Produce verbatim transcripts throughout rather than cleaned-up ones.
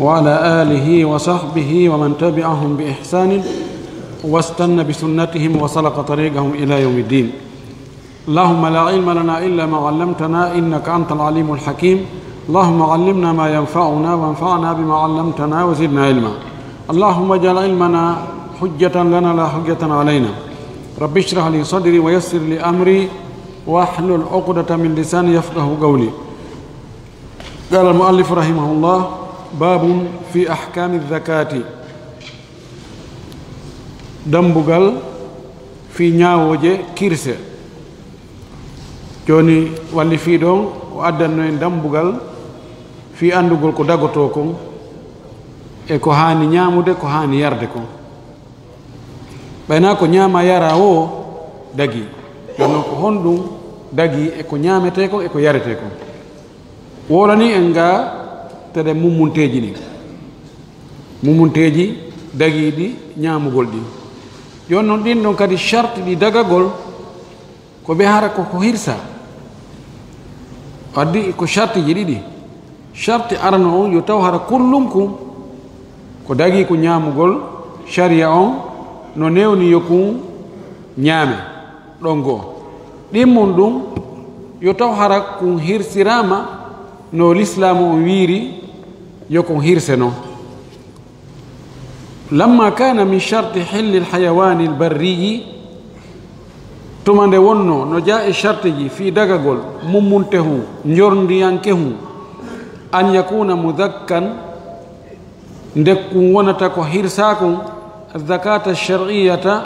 وعلى آله وصحبه ومن تبعهم بإحسان واستن بسنتهم وسلك طريقهم إلى يوم الدين. اللهم لا علم لنا إلا ما علمتنا إنك أنت العليم الحكيم. اللهم علمنا ما ينفعنا وانفعنا بما علمتنا وزدنا علما. اللهم اجعل علمنا حجة لنا لا حجة علينا. رب اشرح لي صدري ويسر لي أمري واحلل عقدة من لساني يفقه قولي. قال المؤلف رحمه الله: باب في أحكام الزكاة. Dambugal fii ñaawooje kirse. Jooni walli fii ɗon, o addanno en dambugal fii anndugol ko dagotoo kon, e ko haani ñaamude, ko haani yarde kon. Ɓay naa ko ñaama yara woo dagii, kono ko honɗun dagii e ko ñaametee kon e ko yaretee kon? Wowlani en ga tede mummunteeji ɗin, mummunteeji dagiiɗi ñaamugol ɗin. Jooni non, ɗin ɗon kadi sharti ɗi dagagol, ko ɓe hara ko, ko hirsa. Addi ko shartiji ɗiɗi. Sharti arano on yo taw hara kullum kun ko dagii ko ñaamugol, shari'a on no newni yo kun ñaame. Ɗon goo. Ɗimmun ɗun, yo taw hara kun hirsiraama no lislaamu on wiiri yo kun hirse non. لما كان من شرط حل الحيوان البري، tuma nde wonnoo no jeyaa e shartiji fii dagagol mummunte hun, njorndiyanke hun, أن يكون مذكا، nde kun wonata ko hirsaa kun, الزكاة الشرعية،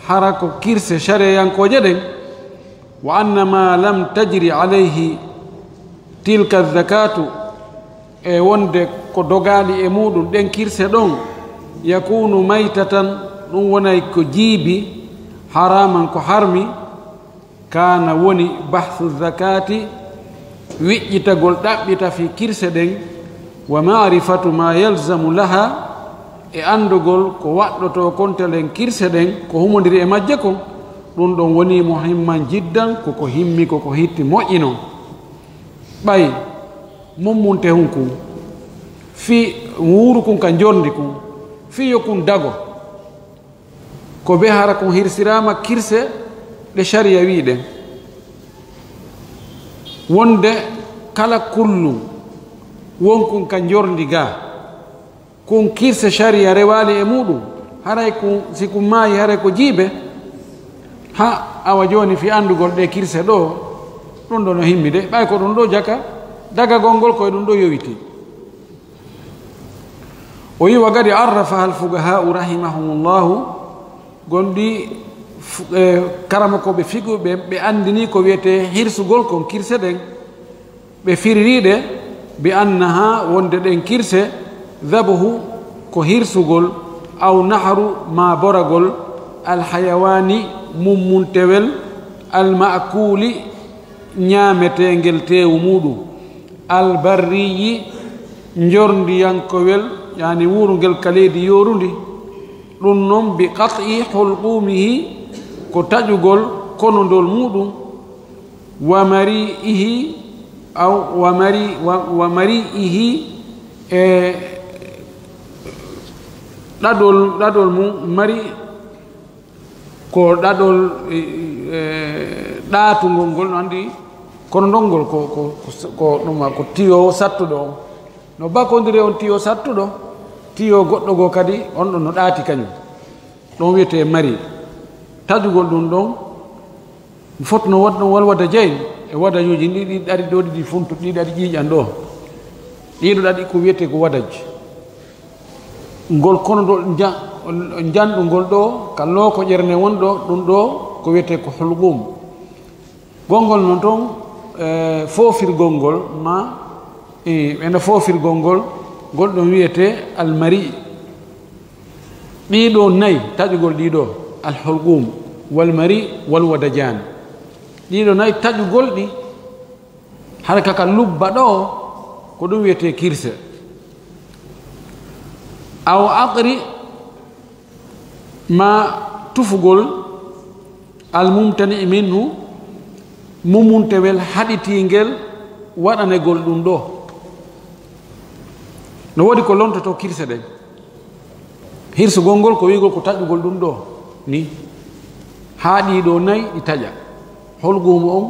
hara ko kirse shariyankooje ɗen, وأن ما لم تجر عليه تلك الزكاة، e wonde ko dogaali e muuɗum ɗen kirse ɗon, يكون ميتة، ɗum wonay ko jiibi, حراما، ko harmi, كان، woni, بحث الزكاة، wiƴƴitagol ɗaɓɓita fii kirse ɗen, ومعرفة ما يلزم لها، e anndugol ko waɗɗotoo kon telen kirse ɗen, ko humondiri e majje kon, ɗum ɗon woni مهما جدا، ko ko himmi, ko ko hitti moƴƴi non. Ɓay mummunte hun kun, fii wuuru kun ka njorndi kun, fii yo kun dago, ko be hara kun hirsiraama kirse ɗe shari'a wi'i ɗen. Wonde kala kullum won kun ka njorndi gaa, kun kirse shari'a rewaali e muuɗum, haray kun, si kun maayi, haray ko jiibe. Ha, awa jooni fii anndugol ɗee kirse ɗoo, ɗum ɗoo no himmi de, ɓay ko ɗum ɗoo jaka, dagagol ngol ko e ɗum ɗoo yowitii. O wi'i, وقد عرفها الفقهاء رحمهم الله، gonɗi fu-, e, karamokooɓe fiqhu ɓe, ɓe anndini ko wi'etee hirsugol kon kirse ɗen. Ɓe firiri ɗe, بأنها، wonde ɗen kirse, ذبح، ko hirsugol, أو نحر، maa boragol, الحيوان، mummuntewel, المأكول، ñaameteengel teewu muuɗum, البري، njorndiyankowel, yani wuurungel ka leydi yoorundi. Ɗum non, بقطع حلقومه، ko taƴugol konondol muuɗum, ومريئه، أو ومري-، و-، ومريئه، e ɗaɗol, ɗaɗol mum, mari ko ɗaɗol, e, e, ɗaatungol ngol, no anndi, kono ndongol ko, ko, ko, ko ɗum, ko tiyo sattuɗo on. No bakondiri on tiyo sattuɗo, tiyo goɗɗo goo kadi, on ɗon no ɗaati kañum. Ɗon wiyetee mari. Taƴugol ɗum ɗon, fotno waɗ-, ɗon wal wada jeyn, e wadajuuji ɗi, ɗi ɗaɗi ɗoo, ɗiɗi funtu, ɗi ɗaɗi ƴiiƴan ɗoo. Ɗii ɗoo ɗaɗi ko wiyetee ko wadaj. Ngol kono ɗo nja-, njanɗungol ɗoo, ka looko ƴernde won ɗoo, ɗum ɗoo ko wiyetee ko hulqum. Gonngol non ton, e, foofirgol ngol, ma, e, ena foofirgol ngol, ngol ɗon wiyetee almari. Ɗii ɗoo nay, taƴugol ɗii ɗoo, alhulqum, walmari, walwadajaan. Ɗii ɗoo nay taƴugol ɗi, hara ka ka lubba ɗoo, ko ɗum wiyetee kirse. Aw aqri, ma tufugol, almumtani minhu, mumuntewel haɗitiingel waɗanegol ɗum ɗoo. No woodi ko lontotoo kirse ɗen. Hirsugol ngol ko wi'ugol ko taƴugol ɗum ɗoo ni, haa ɗii ɗoo nayi ɗi taƴa. Holguumo on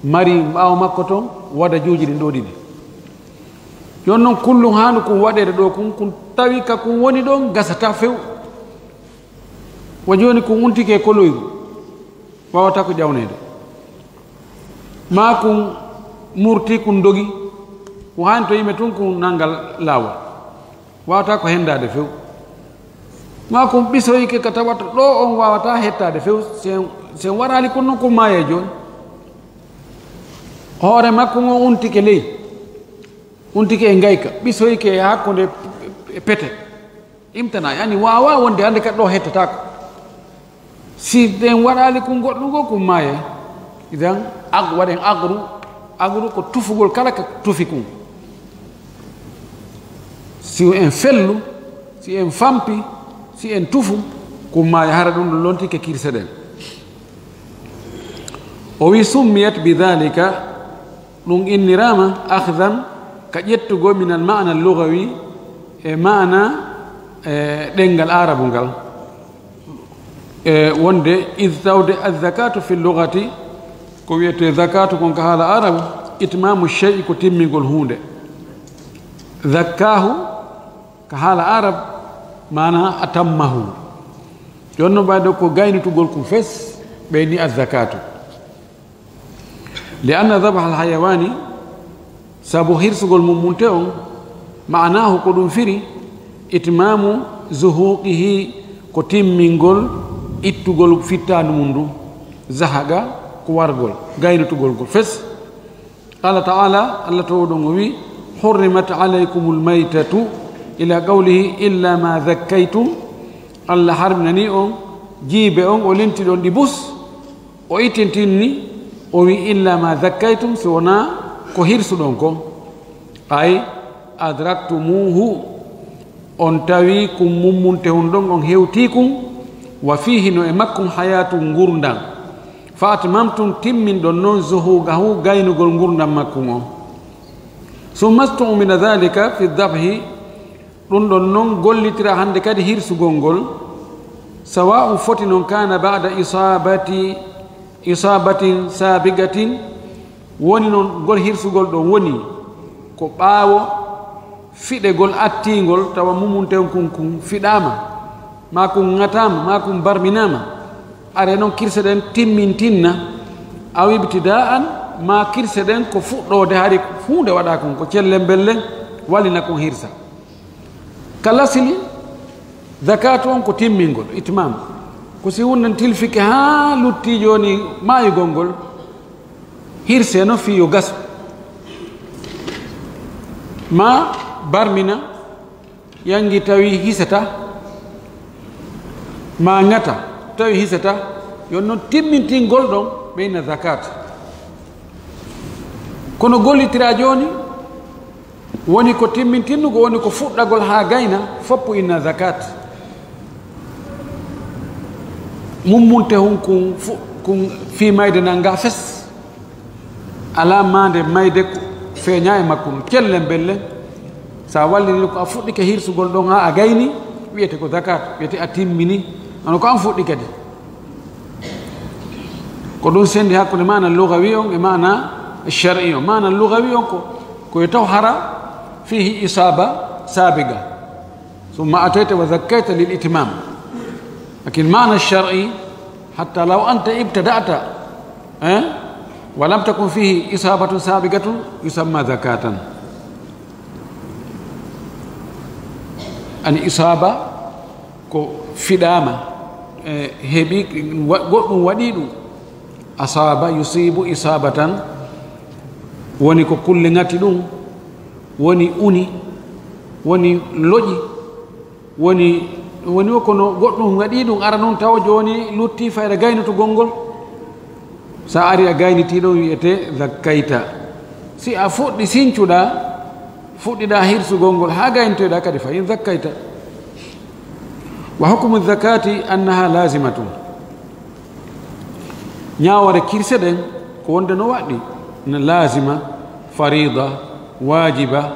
mari ɓaawo makko ton wada juuji ɗin ɗoo ɗiɗi. Yon non kullum haandu kun waɗeede ɗoo kun, kun tawi ka kun woni ɗon gasata few. Wa jooni kun untike koloyru, waawataa ko ƴawneede. Maa kun murti kun dogi, kun haani to yimɓe tun kun nanngal laawol. Waawataa ko henndaade few. Maa kun ɓisoyike ka tawata ɗoo on waawataa hettaade few, si en, si en waraali kun non kun maayay jooni. Hoore makko ngon untike ley, untike e ngayka, ɓisoyike e hakkunde e pete. Imtana, yani waawaa wonde hannde kadi ɗoo hettataako. Si en waɗaali kun goɗɗun goo, kun maayay. Idan, ag-, waɗen agru, agru ko tufugol kala ka tufi kun. Si en fellu, si en fampi, si en tufu, kun maayay, hara ɗum ɗum lontike kirse ɗen. O wi, "Summiyat bi dhalika", ɗum inniraama akhdan, ka ƴettugol min al ma'na al lughawi, e ma'na, e ɗemngal Aarabu ngal. E wonde, id tawde, az zakatu fi lughati, ko wi'etee zakatu kon ka haala Aarabu, itmamu shay'i, ko timmingol huunde. Zakkahu, ka haala Aarab, maana atammahu. Jonno ɓayde ko gaynitugol kun fes, ɓe inni az zakatu. Li anna dhabha al hayawani, sabu hirsugol mummunte on, ma'anahu, ko ɗum firi, itmamu zuhuqihi, ko timmingol ittugol fittaandu mum ndu, zahaga, ko wargol, gaynitugol ngol fes. Qala ta'ala, Allah to ɗon o wi, "Hurrimat alaykumul maytatu", ila qawlihi, "Illa ma dhakkaytum", Allah harminani on jiibe on, o linti ɗon ɗi bus. O itintinni, o wi, "Illa ma dhakkaytum", si wonaa ko hirsuɗon kon. Ay, adraktumuhu, on tawi kun mummunte hun ɗon, on hewtii kun, wa fiihi, no e makkun, hayatun, ngurndan. Fa atmamtum, timminɗon non, zuhugahu, gaynugol ngurndan makkun on. Summa stu'mila dhalika fi dhabhi, ɗum ɗon non gollitira hannde kadi hirsugol ngol, sawa'un foti non kana ba'da isabati, isabatin sabigatin, woni non ngol hirsugol ɗon woni ko ɓaawo fiɗegol attiingol, tawa mumunten kun, kun fiɗaama, maa kun ŋataama, maa kun barminaama, are non kirse ɗen timmintinna, aw ibtida'an, maa kirse ɗen ko fuɗɗoode hari huunde waɗa kun, ko cellen bellen wallina kun hirsa. Ka lasili, zakatu on ko timmingol, itmam. Ko si huunde tilfike haa lutti jooni maayugol ngol, hirse no fii yo gasu. Maa barmina, yangi tawi hisata, maa ŋata tawi hisata, yon non timmintingol ɗon ɓe inna zakat. Kono gollitira jooni, woni ko timmintinnugo, woni ko fuɗɗagol haa gayna, foppu inna zakat. Mummunte hun kun fu-, kun fii mayde nanga fes. Alaa maande mayde ko feeñaa e makko, cellen bellen. Sa wallini ko a fuɗɗike hirsugol ɗon haa a gayni, wi'ete ko zakat, wi'ete a timmini. Hono ko an fuɗɗi kadi. Ko ɗum sendi hakkunde maana lugawi on e maana shar'i on. Maana lugawi on ko, ko yo taw hara fihi isaba sabiga. Summa atayta wa zakkayta lil itimam. Lakin maana shar'i, hatta law anta ibtada'ta, eh, wa lam takun fihi isabatun sabigatun, yusamma zakatan. An isaba ko fiɗaama, eh, heɓi wa-, goɗɗum waɗi ɗum. Asaba yusibu isabatan, woni ko kulle ŋati ɗum, woni uni, woni loƴi, woni, woni o kono goɗɗum waɗi ɗum, ara non tawa jooni lutti fayda gaynotugol ngol. Sa ari a gaynitii ɗon wi'ete zakkayta. Si a fuɗɗi sincuɗaa, fuɗɗiɗaa hirsugol ngol haa gaynitoyɗaa kadi fayin zakkayta. Wa hukmu zakati annaha lazimatun. Ñaawoore kirse ɗen ko wonde no waɗɗi, no laazima, fariida, waajiba,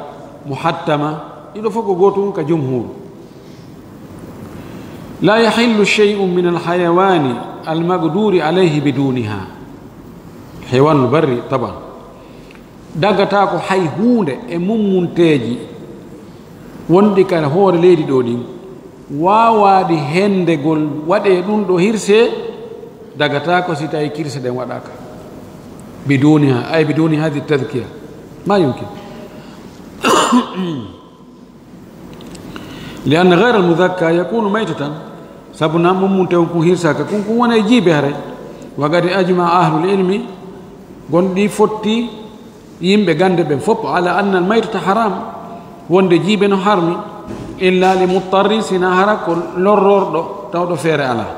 muhattama, Ɗiɗo fof ko gootum ka jumhur. لا يحل شيء من الحيوان المقدور عليه بدونها. حيوان البر طبعا. Dagataako hay huunde e mummunteeji wonɗi ka hoore leydi ɗoo ɗin, waawaaɗi hendegol waɗee ɗum ɗo hirsee, dagataako si tawii kirse ɗen waɗaaka. بدونها، أي بدون هذه التذكية. ما يمكن. لأن غير المذكى يكون ميتة، sabu na mummunte on kun hirsaaka, kun, kun wona e jiibe haray. وقد أجمع أهل العلم، gonɗi fotti yimɓe gannde ɓen fof, على أن الميتة حرام، wonde jiibe no harmi, إلا لمضطر، sinaa hara ko lorrorɗo tawɗo feere alaa.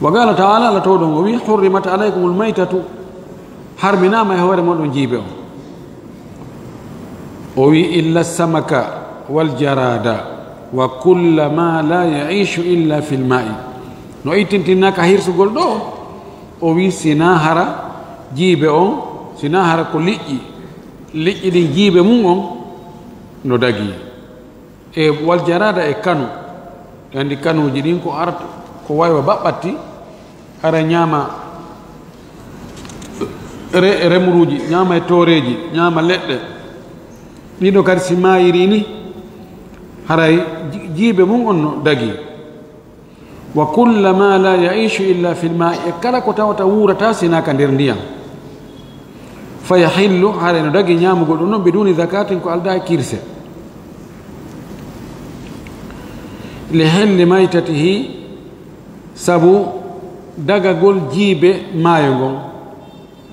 وقال تعالى، Alla tawɗo on o wi'i: حرمت عليكم الميتة، harminaama e hoore mooɗon jiibe on. O wi'i: إلا السمك والجراد وكل ما لا يعيش إلا في الماء. No ittintinaa ka hirsugol ɗoo, o wi'i sinaa hara jiibe on, sinaa hara ko liƴƴi, liƴƴi ɗin jiibe mun on no dagii. E wal jaraada e kanu. E anndi kanuuji ɗin ko arata, ko waywa baɓɓatti, ara ñaama re-, remuruuji, ñaama e tooreeji, ñaama leɗɗe. Ɗiɗo kadi si maayiri ni, haray ji-, jiibe mun on no dagii. وكل ما لا يعيش إلا في الماء، e kala ko tawata wuurata sinaa ka nder ndiyam. فيحل، haray no dagi ñaamugol ɗum ɗon, بدون زكاة، ko aldaa e kirse. لحل ميتته، sabu dagagol jiibe maayo ngon.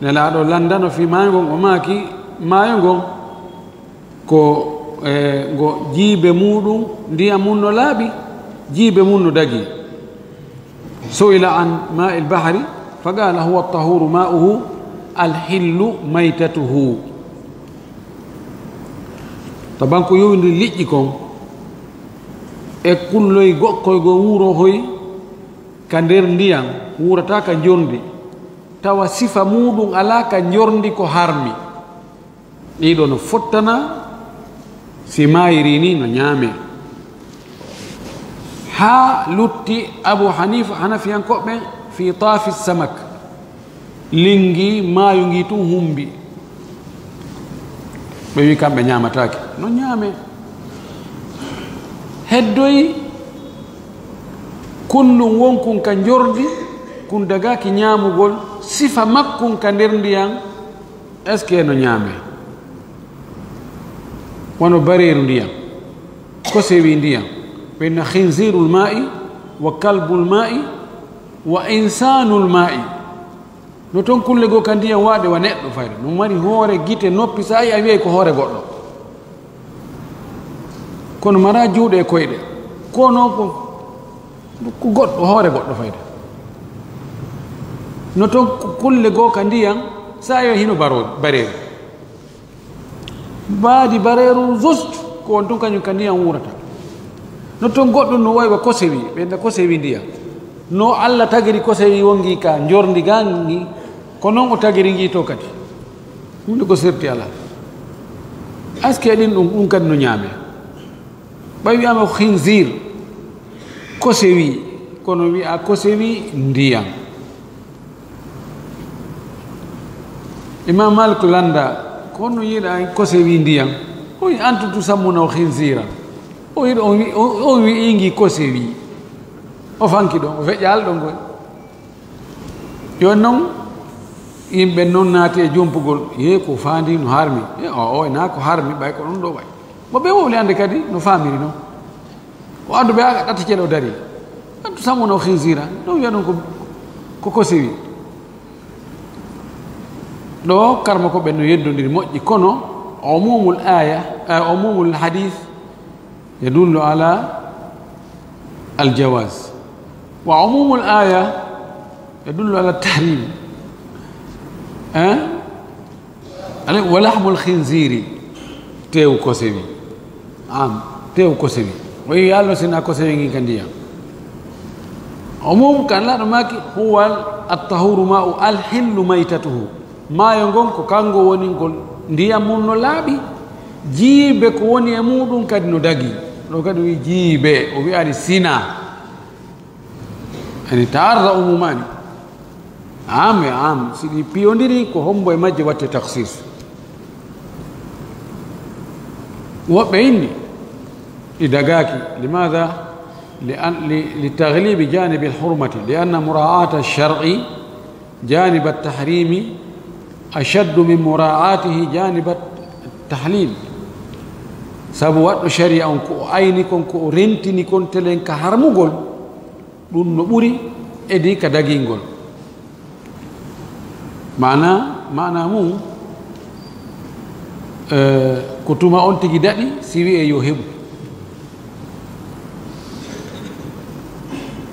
Nelaaɗo lanndano fii maayo ngon, o maaki, maayo ngon ko, e, ngo jiibe muuɗum, ndiyam mum no laaɓi, jiibe mum no dagii. سئل عن ماء البحر فقال: هو الطهور ماؤه الحل ميتته. Taban ko yowindiri liƴƴi kon e kulloy goɗkoy go wuurohoy ka nder ndiyam, wuurata ka njorndi, tawa sifa muuɗum alaa ka njorndi ko harmi. Ɗiɗo no fottana, si maayiri ni no ñaame. Haa lutti Abu Hanifa, Hanafiyankooɓe, في طاف السمك. Linngi maayo ngi tun humbi. Ɓe wi kamɓe ñaamataake. No ñaame. Heddoyi kullum wonkun ka njordi, kun dagaaki ñaamugol, sifa makkun ka nder ndiyam, est-ce que no ñaame? Wano bareeru ndiyam, kosewi ndiyam, ɓe na خنزير الماء وكلب الماء وإنسان الماء. No ton kulle goo ka ndiyam waaɗe wa neɗɗo fayda. No mari hoore, gite, noppi, sa a wi'ay ko hoore goɗɗo. Kono mara juuɗe e koyɗe. Ko non ko, ko goɗɗo, hoore goɗɗo fayda. No ton ku-, kulle goo ka ndiyam, sa a wi'ay hino baro-, bareeru. Mbaadi bareeru just ko on tun kañum ka ndiyam wuurata. No ton goɗɗum no wayi wa kosewi, ɓe nda kosewi ndiyam. No Alla tagiri kosewi wongi ka njorndi gaa ngi, ko non o tagiri ngi to kadi. Hunde ko serti alaa. Est-ce que ɗin ɗum, ɗum kadi no ñaame? Ɓay wi'aama ko khinzir, kosewi, kono wi'a kosewi ndiyam. Imam Malik landa, ko honno yi'uɗaa kosewi ndiyam? O wi'i, "Antum tusammuna khinzira." O wi'i, on wi-, o, o wi'i ngi kosewi. O fanki ɗon, o feƴƴaali ɗon koy. Yo non, yimɓe non naati e jompugol, "Yee, ko faandi no harmi." E, o, o, naa ko harmi, ɓay ko ɗon ɗo ɓay. Mo ɓe wowli ande kadi no faamiri non. O addu ɓe haa ɗaccel o dari. "Antum tusammuna khinzira." Ɗon wi'a ɗon ko, ko kosewi. Ɗo karma ko ɓen no yeddondiri moƴƴi, kono umumul aya, eh, umumul hadith yadullu ala al jawaz. Wa umumul aya yadullu ala tahrim. Eh? Ani, "Wa lahmul khinziri", teewu kosewi. Am, teewu kosewi. O wi'i, "Yalno sina kosewi ngi ka ndiyam." O mum kan laɗo maaki, "Huwa at-tahuru ma'u al-hillu maytatuhu." Maayo ngon ko kango woni ngol ndiyam mum no laaɓi, Jiibe ko woni e muuɗum kadi no dagii. Ɗo kadi o wi'i jiibe, o wi'aali sinaa. Yani taarra umumaani. Am e am, si ɗi piyondiri, ko hombo e majje watte takhsis? Woɓɓe inni, ɗi dagaaki. Limaada? Li an-, li, li taglibi jaanibi al-hurmati, li anna muraa'ata ash-shar'i jaaniba at-tahrimi ashaddu min muraa'atihi jaaniba at-tahlil. Sabu waɗɗo shari'a on ko o ayni kon, ko o rentini kon telen ka harmugol, ɗun no ɓuri edi ka dagingol. Maana, maana mun, eh, ko tuma on tigi daɗi, si wi'e yo heɓu.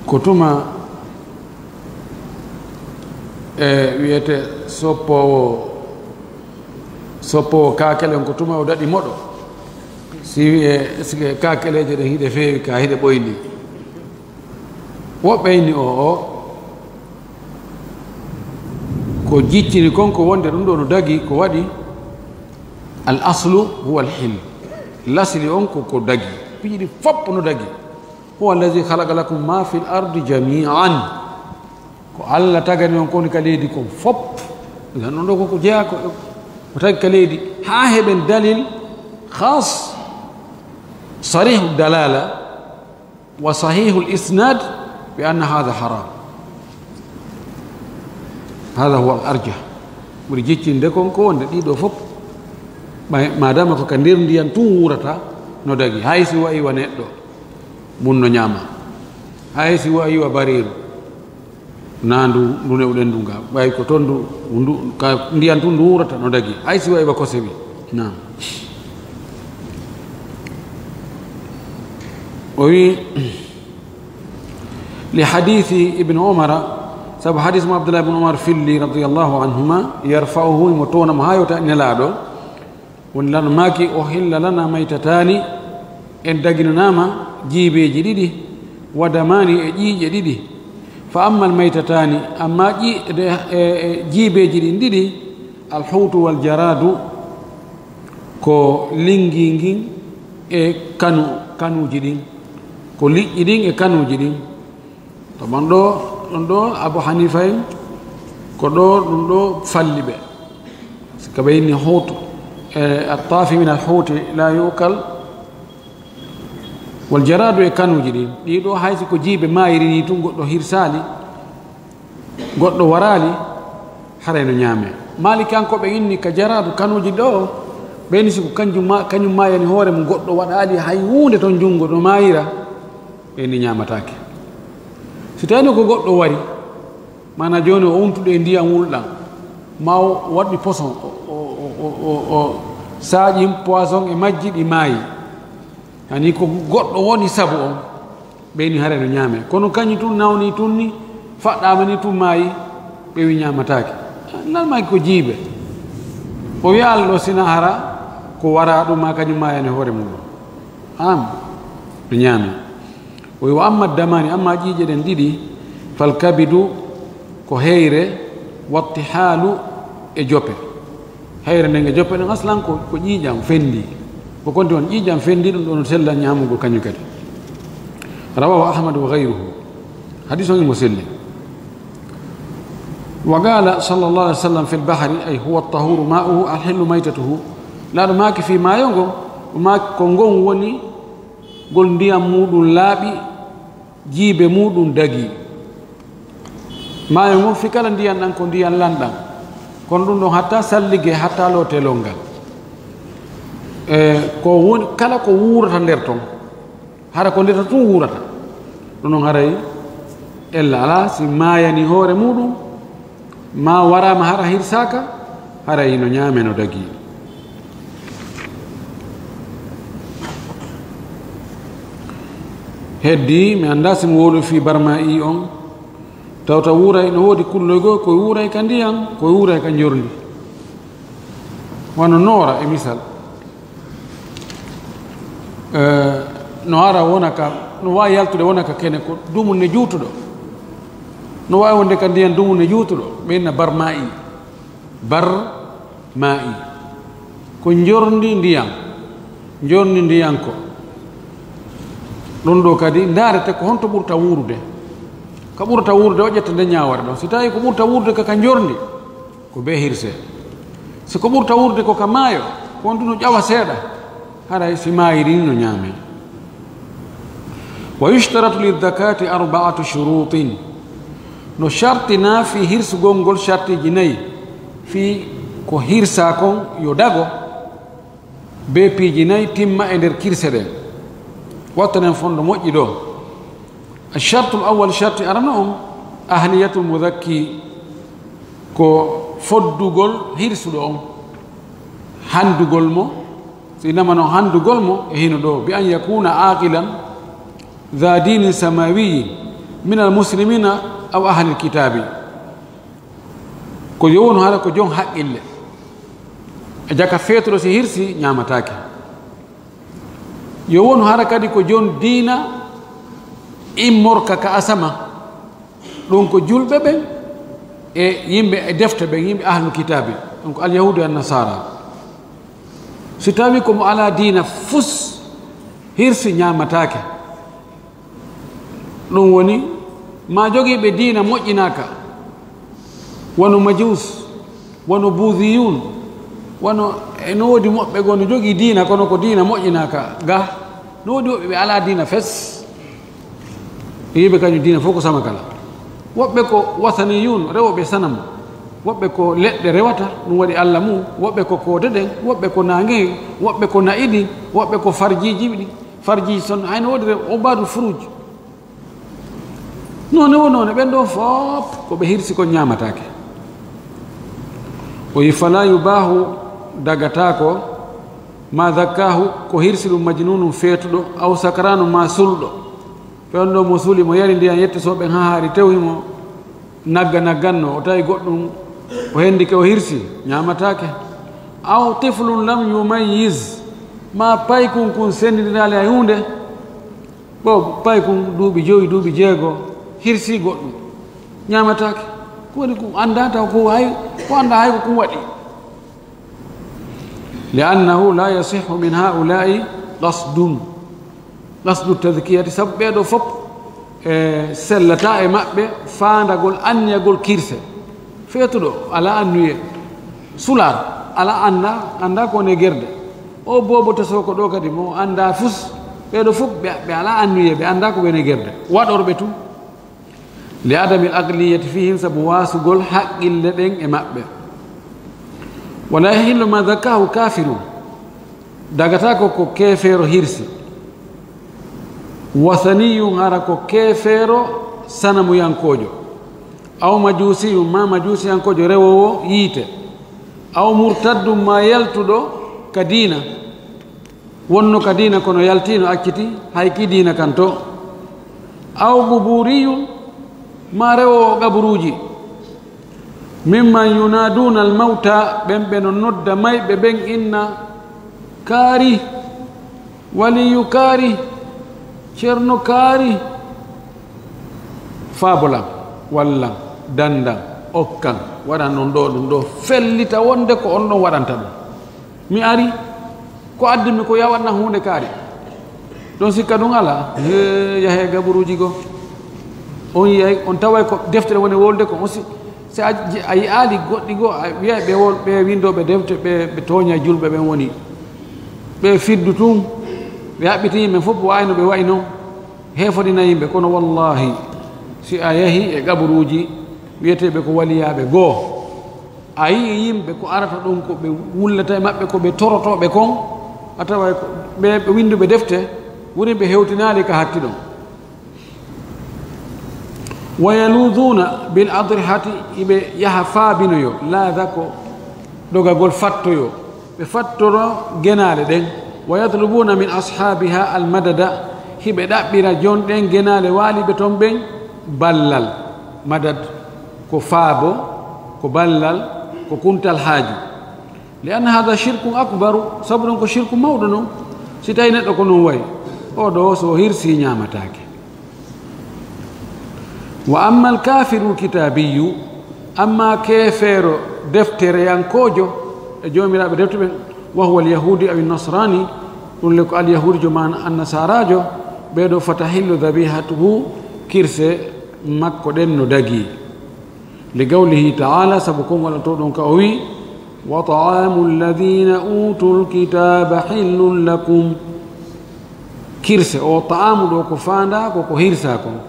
Ko tuma, eh, wi'ete soppoowo, soppoowo kaakele on, ko tuma o daɗi moɗo. Si wi'e, si kaakeleeje ɗen hiɗe feewi ka hiɗe ɓoyni. Woɓɓe inni o, o, ko jiccini kon ko wonde ɗun ɗo no dagi, ko waɗi al aslu huwa al hil. Lasli on ko, ko dagi. Piiji ɗi fof no dagi. Huwa allazi khalaqa lakum ma fil ardi jami'an. Ko Allah tagani on ko woni ka leydi kon fof. Idan ɗun ɗo ko, ko jeyaa ko, ko tagi ka leydi. Haa heɓen dalil khas, sarihu dalala, wa sahihul isnad bi anna hadha haram. Hadha huwa al arjah. Ɓuri jiccinde kon ko wonde ɗiɗo fof, ɓay-, madama ko ka nder ndiyan tun wuurata, no dagi. Hay si wa'i wa neɗɗo, mun no ñaama. Hay si wa'i wa bareeru, na ndu, ndu newɗen ndu nga. Ɓay ko ton ndu, ndu, ka ndiyan tun ndu wuurata, no dagi. Hay si wa'i wa kosewi. Naam. O wi, li hadithi Ibn Umara, sabu hadis mo Abdullah ibn Umar filli radiyallahu anhuma, yarfa'uhu, mo tona mo hayota Nelaaɗo, woni lan maaki, "Uhilla lana maytatani," en daginanaama jiibeeji ɗiɗi, "wa damani," e ƴiiƴe ɗiɗi. Fa ammal maytatani, amma ƴi-, e, e, e jiibeeji ɗin ɗiɗi, al huutu wal jaraadu, ko lingi ngin e kanu, kanuuji ɗin, ko liƴƴi ɗin e kanuuji ɗin. To man ɗo, ɗon ɗo Abu Hanifa en, ko ɗo ɗum ɗo falli ɓe. Si ka ɓe inni huutu, e, at-taafi min al-huuti la yu'kal, wal jaraadu e kanuuji ɗin. Ɗii ɗo hay si ko jiibe maayiri ni tun goɗɗo hirsaali, goɗɗo waraali, haray no ñaamee. Maalikankooɓe inni ka jaraadu kanuuji ɗo, ɓe inni si ko kanjum ma-, kañum maayani hoore mum goɗɗo waɗaali hay huunde ton junngo no maayira, ɓe inni ñaamataake. Si tawii ko goɗɗo wari, maanaa jooni o wontuɗo e ndiyan wulɗan, maa o waɗi poson, o, o, o saaƴi poison e majji ɗi maayi. Yani ko goɗɗo woni sabu on, ɓe inni haray no ñaamee. Kono kañum tun nawni tun ni, faɗɗaama ni tun maayi, ɓe wi ñaamataake. Nan maaki ko jiibe. O wi'aali ɗo sina hara ko waraa ɗum maa kañum maayani hoore mum. Am, no ñaamee. O wi wa amma damani, amma ƴiiƴe ɗen ɗiɗi, fal kabidu, ko heyre, wattihaalu e jope. Heyre nden e jope ɗen aslan ko, ko ƴiiƴam fendi. Ko konti on ƴiiƴam fendi, ɗum ɗon no sella ñaamugol kañum kadi. Rawahu Ahmad wa ghayruhu. Hadis on imo selli. Wa qala sallallahu alaihi wasallam fil bahri, ay huwa at-tahuru ma'uhu, al-hillu maytatuhu. Laaɗo maaki fii maayo ngo, o maaki ko ngon woni ngol ndiyam muuɗum laaɓi, jiibe muuɗum dagii. Maayo ngon fii kala ndiyan ɗan ko ndiyan lanɗan. Kono ɗum ɗon hatta sallige, hatta lootelol ngal. E, ko woni, kala ko wuurata nder ton, hara ko nder ton tun wuurata. Ɗum ɗon haray ella alaa, si maayani hoore muuɗum, maa waraama hara hirsaaka, hara hino ñaame no dagii. Heddi, mi anndaa si mi wowlii fii barma'i on, tawta wuuray no woodi kulloy goo, ko wuuray ka ndiyan, ko wuuray ka njorndi. Wano noora e misal. Eh, no ara wona ka, no waawi yaltude wona ka kene ko dumunne juutuɗo. No waawi wonde ka ndiyan dumunne juutuɗo, ɓe inna barma'i. Barma'i. Ko njorndi ndiyan. Njorndindiyanko. Ɗun ɗoo kadi, ndaarete ko honto ɓurta wuurude. Ka ɓurta wuurude, o ƴetta nden ñaawoore ɗon. Si tawii ko ɓurta wuurude ka, ka njorndi, ko bee hirsee. Si ko ɓurta wuurude ko ka maayo, ko on tun no ƴawa seeɗa, haray si maayiri ni no ñaamee. Wa yushtaratu lizzakati arba'atu shurutin. No shartinaa fii hirsugol ngol shartiiji nayi, fii ko hirsaa kon yo dago, bee piiji nayi timma e nder kirse ɗen. Wattanen fondo moƴƴi ɗoo. Ashartul awwal, sharti arano on, ahliyatul muzakki, ko foddugol hirsuɗo on, handugol mo, si nama non handugol mo e hino ɗoo, bi an yakuna aqilan, dha dinin samawiyyin, min al muslimina aw ahlil kitabi. Ko yo wonu hara ko jon haqqille. E jaka feetuɗo si hirsi ñaamataake. Yo wonu hara kadi ko jon diina immorka ka asama. Ɗun ko julɓe ɓen e yimɓe e defte ɓen, yimɓe ahlu kitaabi. Ɗun ko alyahuudu e annasara. Si tawi ko mo alaa diina fus hirsi ñaamataake. Ɗun woni, maa jogiiɓe diina moƴƴinaaka, wano majuus, wano buudiyun, wano, e no woodi moɓɓe goo no jogii diina, kono ko diina moƴƴinaaka ga. No woodi woɓɓe ɓe alaa diina fes. E yiɓe kañum diina fof ko sama kala. Woɓɓe ko wasaniyun, rewooɓe sanam. Woɓɓe ko leɗɗe rewata, ɗun waɗi Alla mum. Woɓɓe ko koode ɗen, woɓɓe ko naange, woɓɓe ko na'i ɗin, woɓɓe ko farjiiji ɗin. Farjiiji son, hayno woodi rew-, ubbaadu furuuj. Noone wo noone, ɓen ɗoo fof ko ɓe hirsi kon ñaamataake. O wi'i, "Falaa yubaahu, dagataako, maa zakkaahu, ko hirsi ɗun majnuunun feetuɗo, aw sakraanu, maa sulɗo." Ɓen ɗoo mo suli, mo yari ndiyan yette so ɓen hahaari tewi mo, nagga nagganno, o tawi goɗɗun, o hendike, o hirsi, ñaamataake. Aw tiflun lam yumayyiz, maa paykun kun senndindiraali hay huunde. Ɓo paykun duuɓi jowi, duuɓi jeego, hirsi goɗɗun, ñaamataake. Ko woni kun anndaa taw ko hay, ko anndaa hay ko kun waɗi. Li annahu laa yasihhu min haa'ulaa'i qasdun. Qasdu tazkiyati, sabu ɓee ɗoo fof, e, sellataa e maɓɓe faandagol anniyagol kirse. Feetuɗo alaa anniye, sulaar alaa, anndaa, anndaa ko woni e gerde. O boobo tesoo ko ɗoo kadi mo anndaa fus, ɓee ɗoo fof ɓe, ɓe alaa anniye, ɓe anndaa ko woni e gerde. Waɗorɓe tun. Li adamil aqliyati fihim, sabu waasugol haqqille ɗen e maɓɓe. Wala yahillu ma zakkahu kafirun, dagata ko ko keefeero hirsi, wasaniyun, hara ko keefeero sanamuyankoojo, aw majuusiyun, ma majuusiyankoojo rewoowo yiite, aw murtaddun, ma yaltuɗo ka diina. Wonno ka diina kono yaltiino acciti, hay ki diina kan to. Aw quburiyun, ma rewoowo qaburuuji. Mimman yunaaduna al-mawta, ɓen ɓe no nodda mayɓe ɓen inna, "Kaari, waliyu Kaari, Cerno Kaari." Faabolan, wallan, dandan, okkan, waɗan ɗon ɗoo, ɗun ɗoo, fellita wonde ko on ɗon waɗanta ɗun. Mi ari, ko addi mi ko yo a waɗan huunde kaari. Ɗon sikka ɗun alaa. Hee, yahee gaburuuji goo. On yiyay, on taway ko deftere woni wolde ko. On si, si a, a yi'aali goɗɗi goo, a wi'ay ɓe wol-, ɓe winndooɓe defte, ɓe, ɓe tooñay julɓe ɓen woni. Ɓe fiddu tun, ɓe haɓɓiti yimɓe fof, waayno ɓe wa'i non. Heefodina yimɓe, kono wallaahi, si a yahi e gaburuuji wi'eteeɓe ko waliyaaɓe goo, a yi'i yimɓe ko arata ɗon, ko ɓe wullata e maɓɓe, ko ɓe torotooɓe kon, a taway ko ɓe, ɓe winnduɓe defte, woni ɓe hewtinaali ka hatti ɗon. Wa yaluuduuna bil adrihati, iɓe yaha faabinoyo, laada ko dogagol fattoyo, ɓe fattoro genaale ɗen. Wa yatlubuuna min ashaabiha al madada, hiɓe ɗaɓɓira jon ɗen genaale waaliɓe ton ɓen ballal. Madad ko faabo, ko ballal, ko kuntal haaju. Li anna hada shirkun akbaru, sabu ɗon ko shirku mawɗo non. Si tawi neɗɗo ko non wayi, o ɗoo so o hirsi ñaamataake. Wa amma al-kaafiru al-kitaabiyu, amma keefeero deftereyankoojo e joomiraaɓe defte ɓen, wa huwa al-yahuudi aw an-nasraani, Ɗun le ko alyahuudijo maa annasaaraajo, ɓee ɗoo, fatahillu dhabihatuhu, kirse makko ɗen no dagii. Li qawlihi ta'ala, sabu konngol Alla toowɗo on ka o wi'i, "Wa ta'amu alladhina utul kitaba hillun lakum." Kirse, o ta'amu ɗoo ko faandaa, ko ko hirsaa kon.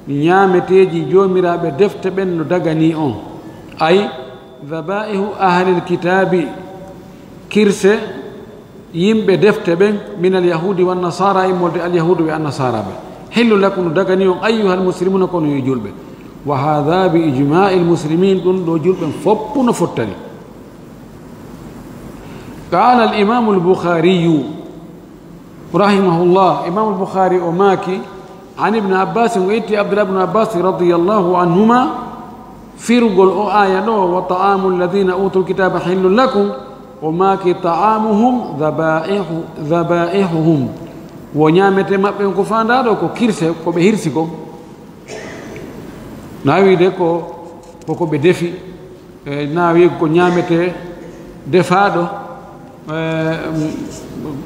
Ñaameteeji joomiraaɓe defte ɓen no daganii on. Ay, dhaba'ihu ahlil kitabi, kirse yimɓe defte ɓen, minal yahudi wan nasara, immorde alyahudu ɓe annasaara ɓe. Hillu lakum, no daganii on, ayyuhal muslimuna, kono yo julɓe. Wa hadha bi ijma'il muslimin, ɗun ɗoo julɓe fow no fottani. Qala al imamu al Bukhariyu, rahimahullah, Imam al-Bukhari o maaki, an Ibn Abbas, o itti Abdullah ibn Abbas radiyallahu anhuma, firugol o aya ɗoo, "Wa ta'amu alladhina utul kitaba hillun lakum," o maaki, "Ta'amuhum dhaba'ihu, dhaba'ihuhum." Wo ñaamete maɓɓe on ko faandaa ɗoo, ko kirse, ko ɓe hirsi kon. Na wiide ko, ko ko ɓe defi, e, na wiide ko ñaamete defaaɗo, e,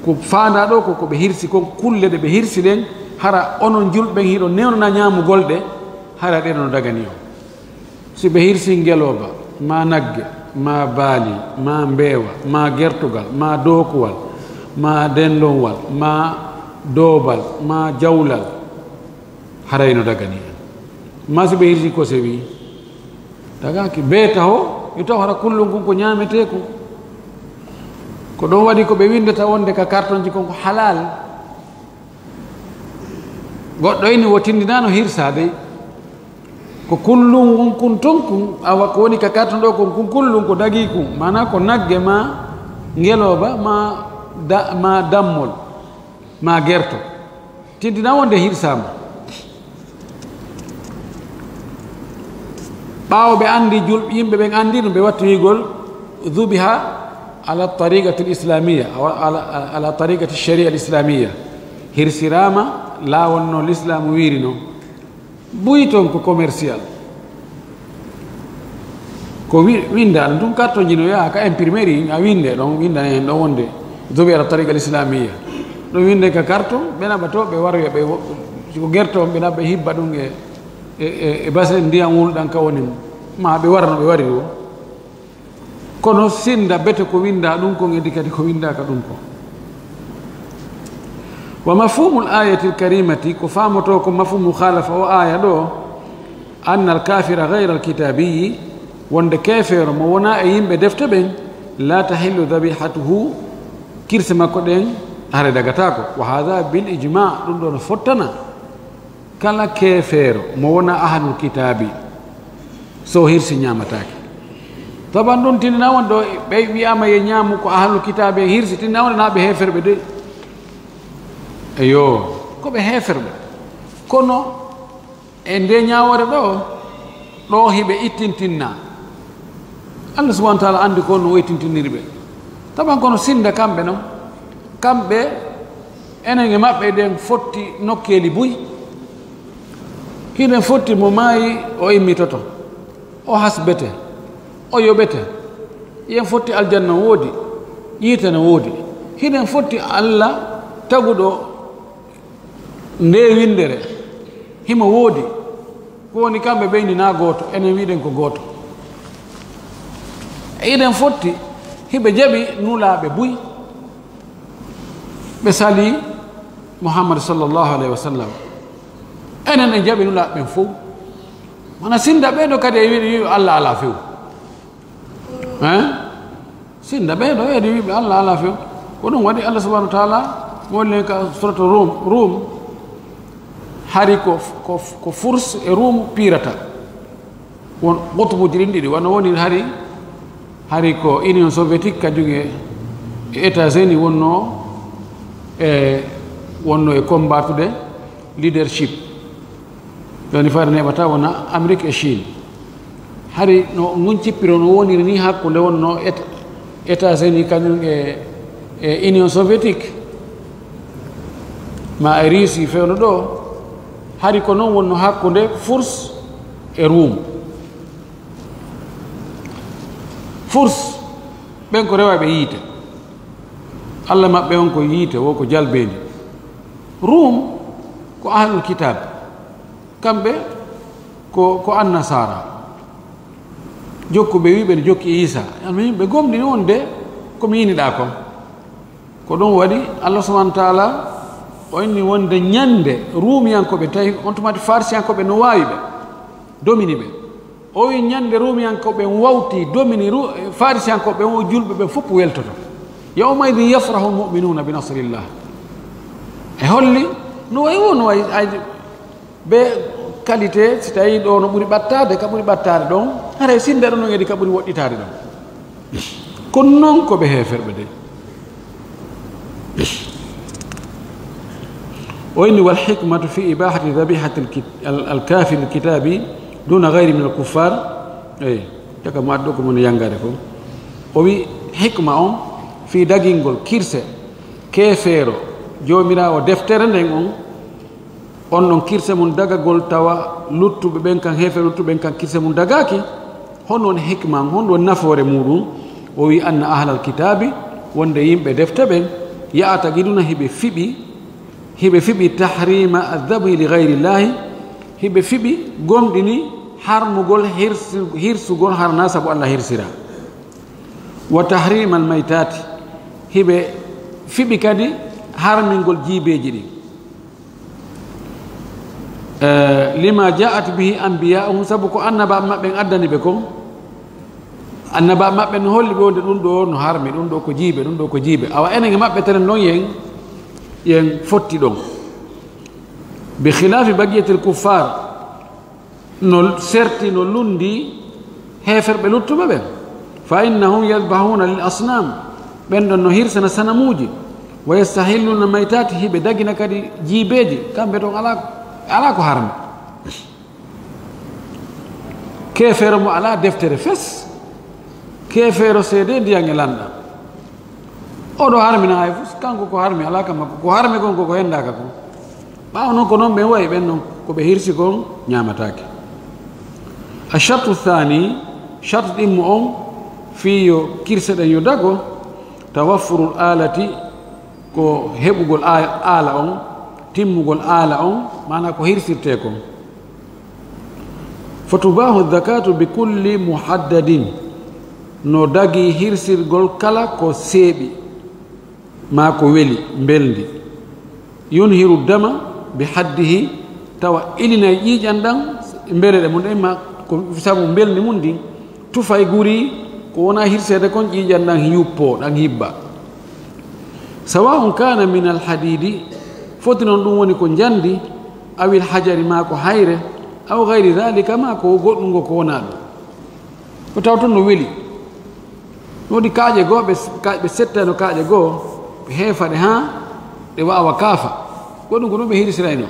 ko faandaa ɗoo ko, ko ɓe hirsi kon, kulle ɗe ɓe hirsi ɗen, hara onon julɓe ɓen hiɗon newnana ñaamugol ɗe, hara ɗen no dagani on. Si ɓe hirsi ngelooba, maa nagge, maa baali, maa mbeewa, maa gertogal, maa dookuwal, maa dendonwal, maa doobal, maa jawlal, haray no dagani en. Maa si ɓe hirsi ko sewi, dagaaki. Bee taho, yo taw hara kullun kun ko ñaametee kun. Ko ɗun waɗi ko ɓe winndata wonde ka kartonji kon ko halal. Goɗɗo ini wo tindinaano hirsaade. Ko kullun kun, kun ton kun, awa ko woni ka karton ɗoo kun, kun kullun ko dagii kun. Maanaa ko nagge maa ngelooba maa da-, maa dammol. Maa gerto. Tintinaa wonde hirsaama. Ɓaawo ɓe anndi jul-, yimɓe ɓen anndi ɗun, ɓe watti wi'ugol, "Dhubiha ala tariqati al-islamiyya, aw ala, ala tariqati sharia al-islamiyya." Hirsiraama laawol no Lislaamu wiiri non. Buy ton ko commercial. Ko wi-, winnda ɗun tun, kartonji no yaha ka imprimerie, a winnde ɗon, winnda hen ɗon wonde, "Dhubiha ala tariqa al-islamiyya." Ɗun winnde ka karton, ɓe naɓa to, ɓe waroya, ɓe wo-, si ko gerto on, ɓe naɓa, ɓe hibba ɗun e, e, e, e basen ndiyan wulɗan ka woni, maa ɓe wara no ɓe wariri woo. Kono sinnda bete ko winndaa ɗun kon, e di kadi ko winndaaka ɗun kon. Wa mafhumul ayatil karimati, ko faamotoo ko mafhumu mukhalafa o aya ɗoo, anna al kafira ghayra al kitabiyyi, wonde keefeero mo wonaa e yimɓe defte ɓen, la tahillu dhabihatuhu, kirse makko ɗen hare dagataako. Wa hadha bil ijma, ɗun ɗoo no fottana. Kala keefeero mo wonaa ahlul kitaabi, so hirsi ñaamataake. Taban ɗun tinna wonde ɓe wi'aama yo ñaamu ko ahlul kitaabi en hirsi, tinna wonde naa ɓe heeferɓe de. Eyo, ko ɓe heeferɓe. Kono e nde ñaawoore ɗoo, ɗoo hiɓe ittintinna. Allah subhanahu wa ta'ala anndi ko no o ittintiniri ɓe. Taban kono sinnda kamɓe non, kamɓe, enen e maɓɓe eɗen fotti nokkeeli buy. Hiɗen fotti mo maayi, o immitoto, o hasbete, o yoɓete. Hiɗen fotti aljanna woodi, yiite no woodi. Hiɗen fotti Allah taguɗo ndee winndere, himo woodi. Ko woni kamɓe ɓe ini naa gooto, enen wi'uɗen ko gooto. E hiɗen fotti, hiɓe jaɓi nulaaɓe buy, ɓe salii Muhammad sallallahu alayhi wa sallam. Enen en jaɓi nulaaɓe ɓen fow. Mana sinnda ɓee ɗoo kadi e wi'ude, wi'ude Allah alaa few. Hein? Sinnda ɓee ɗoo e wi'uɓe Allah alaa few. Ko ɗun waɗi Allah subhanahu wa ta'ala woni ka suratu Rum, Rum, hari ko, ko, ko Furs e Rum piirata. Won qutbuuji ɗin ɗiɗi, wano woni hari, hari ko Union Soviétique kañun e, e États-Unis wonnoo e, wonnoo e combattude leadership. Jooni fayda neeɓata wona Amérique et Chine. Hari no ngun cippiro no woniri ni hakkunde wonnoo Éta-, États-Unis kañun e, e Union Soviétique, ma e Russie fewndo ɗoo, hari ko non wonno hakkunde Furs e Rum. Furs, ɓen ko rewaaɓe yiite. Alla maɓɓe on ko yiite, wo ko jalbeendi. Ruum ko ahlul kitaab, kamɓe ko, ko annasaara. Jokkuɓe wi'uɓe no jokki Iisaa. Almuhim, ɓe gomɗini wonde ko mi yiniɗaa kon. Ko ɗum waɗi Alla subhaanahu wa taala o inni wonde ñande Ruumiyankooɓe tawi on tuma Faarisiyankooɓe no waawi ɓe, domini ɓe. O wi'i ñande Ruumiyankooɓe wawti, domini Ru-, Faarisiyankooɓe on, o julɓe ɓen fof weltoto. Yawma idin yafrahu lmu'minuuna bi nasrillah. E holli no wayi wo no wayi ay Be qualité, si tawii ɗoo no ɓuri ɓattaade, ka ɓuri ɓattaade ɗon, haray sinda ɗon no edi ka ɓuri woɗɗitaade ɗon. Kono non ko ɓe heeferɓe de. O inni, "Wal hikmatu fi ibahati dhabihati al kit-, al, al kafiri al kitabi duna ghayri min al kuffar." Eyi, taka mo addo ko mon yangade ko. O wi hikma on fi dagingol kirse keefeero Joomiraawo deftere nden on, on ɗon kirse mun dagagol tawa luttuɓe ɓen kan, heefe luttuɓe ɓen kan kirse mun dagaaki, honno woni hikma on, honɗun woni nafoore muɗum? O wi anna ahlal kitaabi, wonde yimɓe defte ɓen, ya'taqiduna hiɓe fiɓi, hiɓe fiɓi tahrima adhabi li ghayrillahi, hiɓe fiɓi gomɗini harmugol hirsu-, hirsugol harna sabu Allah hirsira. Wa tahrimal maytati, hiɓe fiɓi kadi harmingol jiibeeji ɗin. Eh, lima ja'at bihi anbiya'uhum, sabu ko annabaaɓe maɓɓe en addani ɓe kon. Annabaaɓe maɓɓe no holli ɓe wonde ɗum ɗo no harmi, ɗum ɗo ko jiibe, ɗum ɗo ko jiibe. Awa enen e maɓɓe tenen non yen, yen fotti ɗon. Bi khilafi baqiyatil kuffar, no serti, no lundi heeferɓe luttuɓe ɓen. Fa innahum yadhbahuna lil asnam, ɓen ɗon no hirsana sanamuuji. Wa yastahilluna maytati, hiɓe dagina kadi jiibeeji, kamɓe ton alaa, alaa ko harmi. Keefeero mo alaa deftere fes, keefeero seedee ndiyan e lanɗan. Oɗo harmina hay fus, kanko ko harmi alaa ka makko, ko harmi kon ko ko hendaaka kon. Ɓaawo non ko non ɓen wayi, ɓen non ko ɓe hirsi kon ñaamataake. Ashartu thani, shartu ɗimmo on, fii yo kirse ɗen yo dago, tawaffurul alati, ko heɓugol a-, aala on, timmugol aala on, maanaa ko hirsirtee kon. Fa tubaahu zakatu bi kulli muhaddadin, no dagii hirsirgol kala ko seeɓi, maa ko weli, mbelndi. Yunhiru dama bi haddihi, tawa ilinay ƴiiƴan ɗan, mbeleɗe mun ɗen, maa ko sabu mbelndi mun ndin, tufay guri, ko wonaa hirseede kon, ƴiiƴan ɗan yuppoo, ɗan hibba. Sawa'un kana min alhadidi, foti non ɗum woni ko njandi, awil hajari, maa ko hayre, aw gayri dhalika, maa ko goɗɗungo ko wonaa ɗum. Ko taw tun no weli. No woodi kaaƴe goo, ɓe, ka-, ɓe settayno kaaƴe goo, ɓe heefa ɗe haa ɗe waawa kaafa. Goɗɗum ko ɗum ɓe hirsirayno.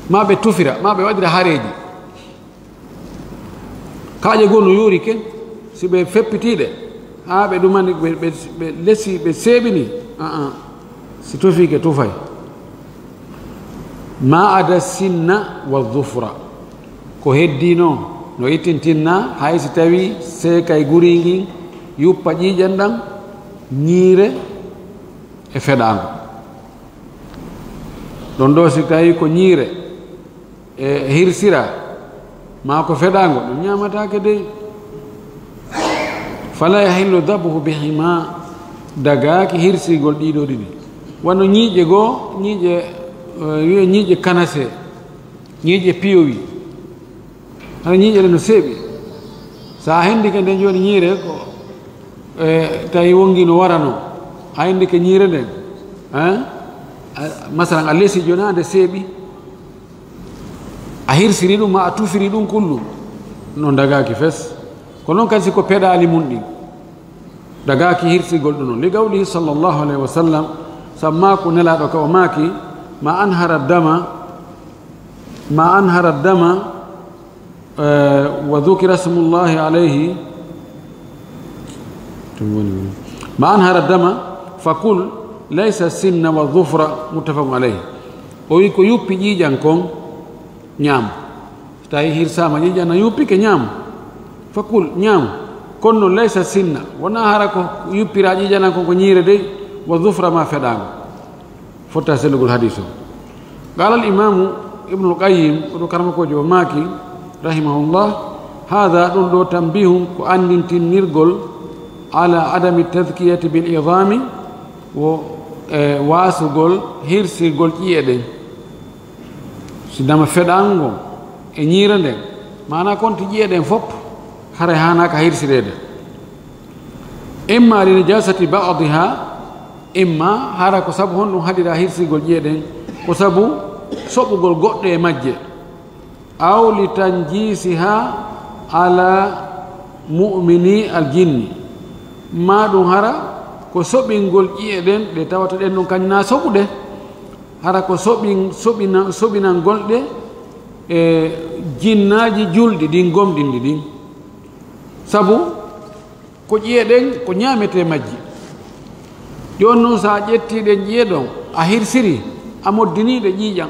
Maa ɓe tufira, maa ɓe waɗira hareeji. Kaaƴe goo no yoori ke, si ɓe feppitii ɗe, haa ɓe ɗumani, ɓe, ɓe, ɓe lesi, ɓe seeɓini, aa, si tufii ke tufay. Ma ada sinna wa dhufra. Ko heddii non, no ittintinna, hay si tawii seekay guri ngin, yuppa ƴiiƴan ɗan, ñiire e feɗaango. Ɗon ɗoo si tawii ko ñiire, e hirsira, maa ko feɗaango, ɗum ñaamataake dey. Fala yahillu dhabhu bihima, dagaaki hirsirgol ɗii ɗoo ɗiɗi. Wano ñiiƴe goo, ñiiƴe, eh, wi'e ñiiƴe kanasee, ñiiƴe piyowi. Hara ñiiƴe ɗe no seeɓi. So a hendike nden jooni ñiire ko, eh, tawi wongi no warano. A hendike ñiire nden, eh? A, masalan, a lesi jooni haa nde seeɓi. A hirsiri ɗum, ma a tufiri ɗum kullum, no dagaaki fes. Ko non kadi si ko peɗaali mun ɗin, dagaaki hirsirgol ɗum non. Li qawlihi sallallahu alayhi wa sallam, sabu maaku Nelaaɗo ka o maaki, ma anhara dama, ma anhara dama, eh, wa dhukira smullahi alayhi, ɗum woni, ma anhara dama, fa kul, laysa sinna wa dhufra, muttafaqun alayhi. O wi ko yuppi ƴiiƴan kon, ñaam. So tawii hirsaama ƴiiƴan na yuppike, ñaam. Fa kul, ñaam. Kono non, laysa sinna, wonaa hara ko yuppiraa ƴiiƴan kon ko ñiire dey, wa zufra maa feɗaango. Fotta sellugol hadiis on. Qaala al imaamu Ibnul Qayyim, ko ɗo karamokoojo o maaki, rahimahullah, haada, ɗun ɗoo, tanbihun, ko anndintinirgol, ala adami tadkiyati bil idaami, wo, e, waasugol, hirsirgol ƴi'e ɗen. Si dama feɗaango ngon e ñiire nden, maanaa kon ti ƴi'e ɗen fof, haray haanaaka hirsireede. Imma li najasati ba'diha, imma hara ko sabu honɗun haɗiraa hirsirgol ƴi'e ɗen, ko sabu soɓugol goɗɗe e majje, aw li tanjisiha ala mu'mini al jinni, maa ɗun hara ko soɓingol ƴi'e ɗen ɗe tawata ɗen ɗon kañun na soɓuɗe, hara ko soɓin-, soɓina-, soɓinangol ɗe e jinnaaji julɗi ɗin, gomɗinɗi ɗin. Sabu ko ƴi'e ɗen ko ñaametee majji. Jooni non, si a ƴettii ɗen ƴi'e ɗon, a hirsirii, a moddinii ɗe ƴiiƴan.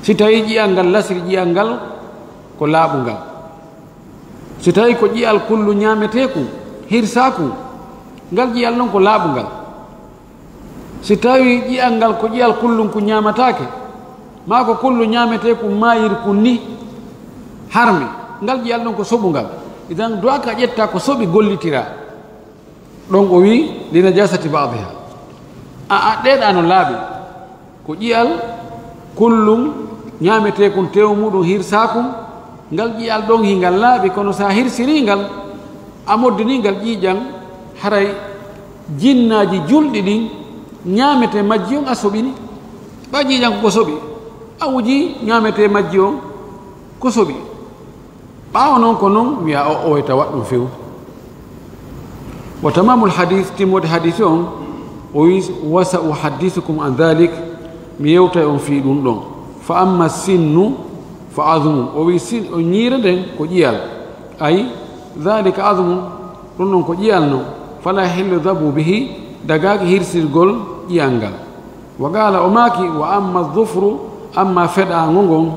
Si tawii ƴi'al ngal lasiri, ƴi'al ngal ko laaɓungal. Si tawii ko ƴi'al kullu ñaameteekun, hirsaakun, ngal ƴi'al non ko laaɓungal. Si tawii ƴi'al ngal ko ƴi'al kullun kun ñaamataake, maa ko kullu ñaameteekun maayiri kun ni harmi, ngal ƴi'al ɗon ko soɓungal. Idan, du'aa ka ƴetta ko soɓi gollitiraa. Ɗon o wi'i, "Li najasati ba'diha." A, a, ɗee ɗaa no laaɓi. Ko ƴi'al kullun ñaameteekun teewu muuɗun hirsaakun, ngal ƴi'al ɗon hingal laaɓi, kono si a hirsirii ngal, a moddinii ngal ƴiiƴan, haray jinnaaji julɗi ɗin, ñaametee majji on a soɓini. Ɓaa ƴiiƴan ko ko soɓi, a wujii ñaametee majji on ko soɓi. Ɓaawo non ko non wi'a o, o wayta waɗɗum few. Wa tamamul hadith, timmude hadith on, o wi, "Wa sa uhaddithukum an dhalik," mi yewtay on fii ɗum ɗon. "Fa amma sinnu fa azmun," o wi, "Sin, o ñiire nden ko ƴiyal, ay, dhalika azmun, ɗum ɗon ko ƴiyal non, fala yahillu dhabu bihi, dagaaki hirsirgol ƴiyal ngal." Wa qaala, o maaki, "Wa amma dhufru, amma feɗaango ngon,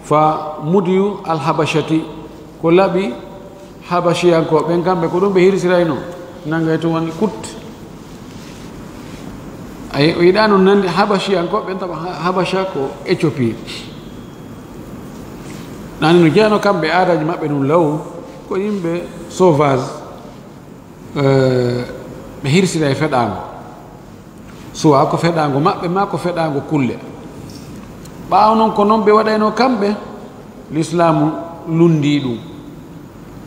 fa mudiyu alhabashati, ko laɓi habashiyankooɓe ɓen, kamɓe ko ɗum ɓe hirsirayno, nangay tun woni kut." Ay, o yiɗaa non nande habashiyankooɓe ɓen, tawa ha-, Habasha ko Éthiopie. Nani no jeyano kamɓe aadaaji maɓɓe ɗum law, ko yimɓe sauvage, eh, ɓe hirsira e feɗaango. Suwa ko feɗaango maɓɓe, maa ko feɗaango kulle. Ɓaawo non, ko non ɓe waɗayno kamɓe, Lislaamu lunndii ɗum.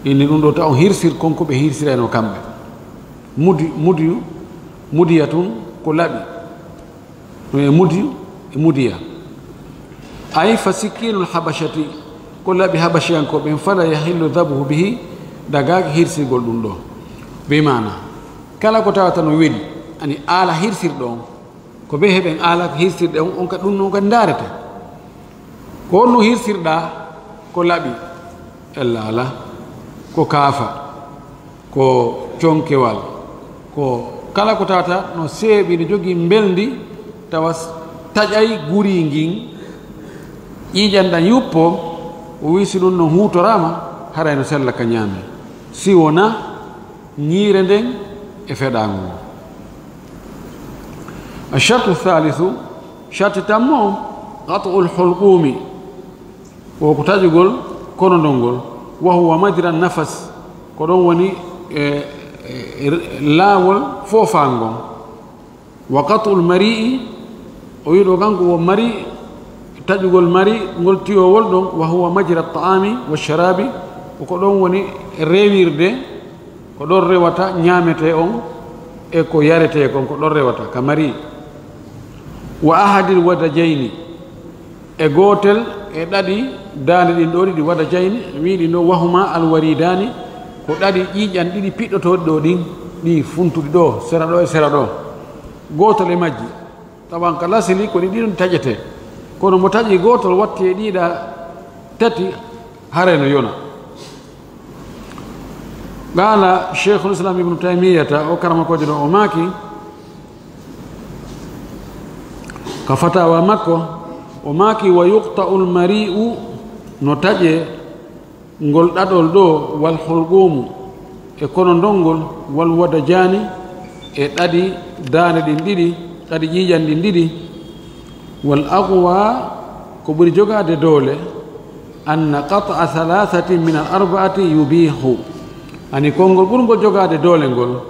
Inni ɗum ɗo, ta on hirsir kon ko ɓe hirsirayno kamɓe. Mudi-, mudiyu, mudiya tun ko laɓi. E mudiyu, e mudiya. Ay fa sikkiinul habashati, ko laɓi habashiyankooɓe ɓen, fala yahillu dhabuhu bihi, dagaaki hirsirgol ɗum ɗo. Bi maana, kala ko tawata no weli, ani aala hirsirɗo on, ko ɓe heɓen aala hirsirɗe on, on ka ɗum non kadi ndaarete. Ko honno hirsirɗaa? Ko laɓi, ella alaa, ko kaafa, ko conkewal, ko kala ko tawata no seeɓi, no jogii mbelndi, tawa s-, taƴay gurii ngin, ƴiiƴan ɗan yuppoo, o wi'i si ɗum non huutoraama, haray no sella ka ñaamee. Si wonaa, ñiire nden e feɗaango ngon. Ashartu thalithu, sharti tammo on, qat'ul hulqumi, ko ko taƴugol konondol ngol, wa huwa majra nafas, ko ɗon woni, e, e, laawol foofaango ngon. Wa qat'ul mari'i, o wi'i ɗo kanko wo mari, taƴugol mari, ngol tiyoowol ɗon, wa huwa majra ta'ami wa sharabi, ko ko ɗon woni rewirde, ko ɗon rewata ñaametee on e ko yaretee kon, ko ɗon rewata, ka mari. Wa ahadil wadajayni, e gootel e ɗaɗi daande ɗin ɗoo ɗiɗi, wadajayni, wi'i ɗin ɗoo, wahuma alwaridaani, ko ɗaɗi ƴiiƴan ɗiɗi piɗɗotooɗi ɗoo ɗin, ɗi funtuɗi ɗoo, sera ɗoo e sera ɗoo. Gootel e majji, tawan ka lasili ko ɗi ɗiɗon taƴetee. Kono mo taƴi gootol watti e ɗiɗa tati, haray no yona. Qaala Sheikhul Islam Ibnu Taymiyyata, o karamokoojo ɗo, o maaki, ka fatawa makko, o maaki, "Wa yuqta'ul mari'u, no taƴe ngol ɗaɗol ɗo, wal hulqumu, e konondol ngol, wal wadajaani, e ɗaɗi daande ɗin ɗiɗi, ɗaɗi ƴiiƴan ɗin ɗiɗi, wal aqwa, ko ɓuri jogaade doole, anna qat'a thalathatin min al arba'ati yubihu, ani konngol ɓurngol jogaade doole ngol,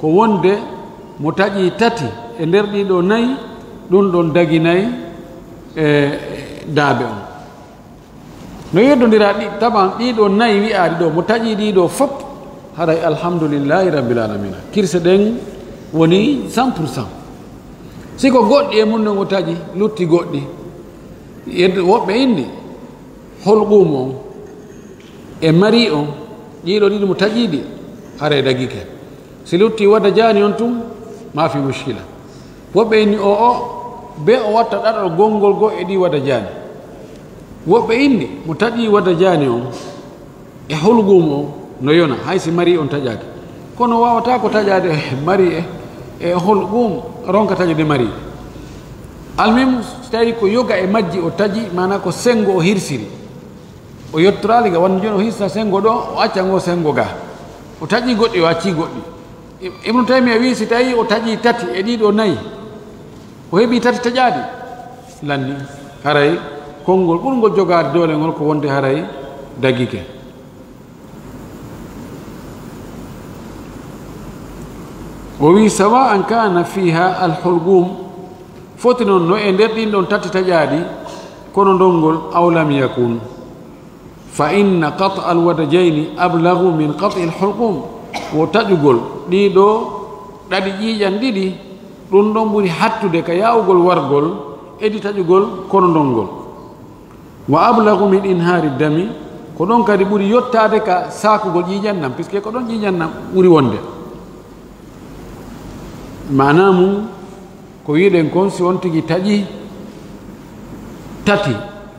ko wonde mo taƴii tati e nder ɗii ɗoo nayi, ɗun ɗon daginay e daabe on. No yeddondira ɗi, taban ɗii ɗoo nayi wi'aaɗi ɗoo, mo taƴii ɗii ɗoo fof, haray alhamdulillahi rabbil alamina. Kirse ɗen woni cent pour cent. Si ko goɗɗi e mun non o taƴi, lutti goɗɗi. Yeddo, woɓɓe inni, holqum on e mari on, ɗii ɗoo ɗiɗi mo taƴii ɗi, haray dagike. Si lutti wada jaani on tun, ma fi mushkila. Woɓɓe inni, o, o, be o watta ɗaɗol gonngol goo e ɗii wada jaani. Woɓɓe inni, mo taƴii wada jaani on, e holgum on, no yona, hay si mari on taƴaaki. Kono waawataa ko taƴaade mari e, e holgum, ronka taƴude mari. Almuhim, si tawi ko yoga e majji o taƴi, maanaa ko senngo o hirsiri. O yottoraali ga, wano jooni o hirsa senngo ɗoo, o acca ngoo senngo gaa. O taƴii goɗɗi, o accii goɗɗi. Ibnu Taymiya wi'i, si tawii o taƴii tati e ɗii ɗoo nayi, o heɓii tati taƴaaɗi, lanni, haray konngol ɓurngol jogaade doole ngol ko wonde haray dagike. O wi'i, sawa'an kana fiha al-hulqum, foti non no e nder ɗin ɗon tati taƴaaɗi, kono ndonngol, aw lam yakun. Fa inna qat'a al-wadajayni ablaghu min qat'i al-hulqum. Wo taƴugol ɗii ɗoo ɗaɗi ƴiiƴan ɗiɗi, ɗun ɗon ɓuri hattude ka yaawugol wargol, edii taƴugol kono ndonngol. Wa ablaghu min inhaari dami, ko ɗon kadi ɓuri yottaade ka saakugol ƴiiƴan ɗan, puisque ko ɗon ƴiiƴan ɗan ɓuri wonde. Maanaa mun, ko wi'uɗen kon, si on tigi taƴii tati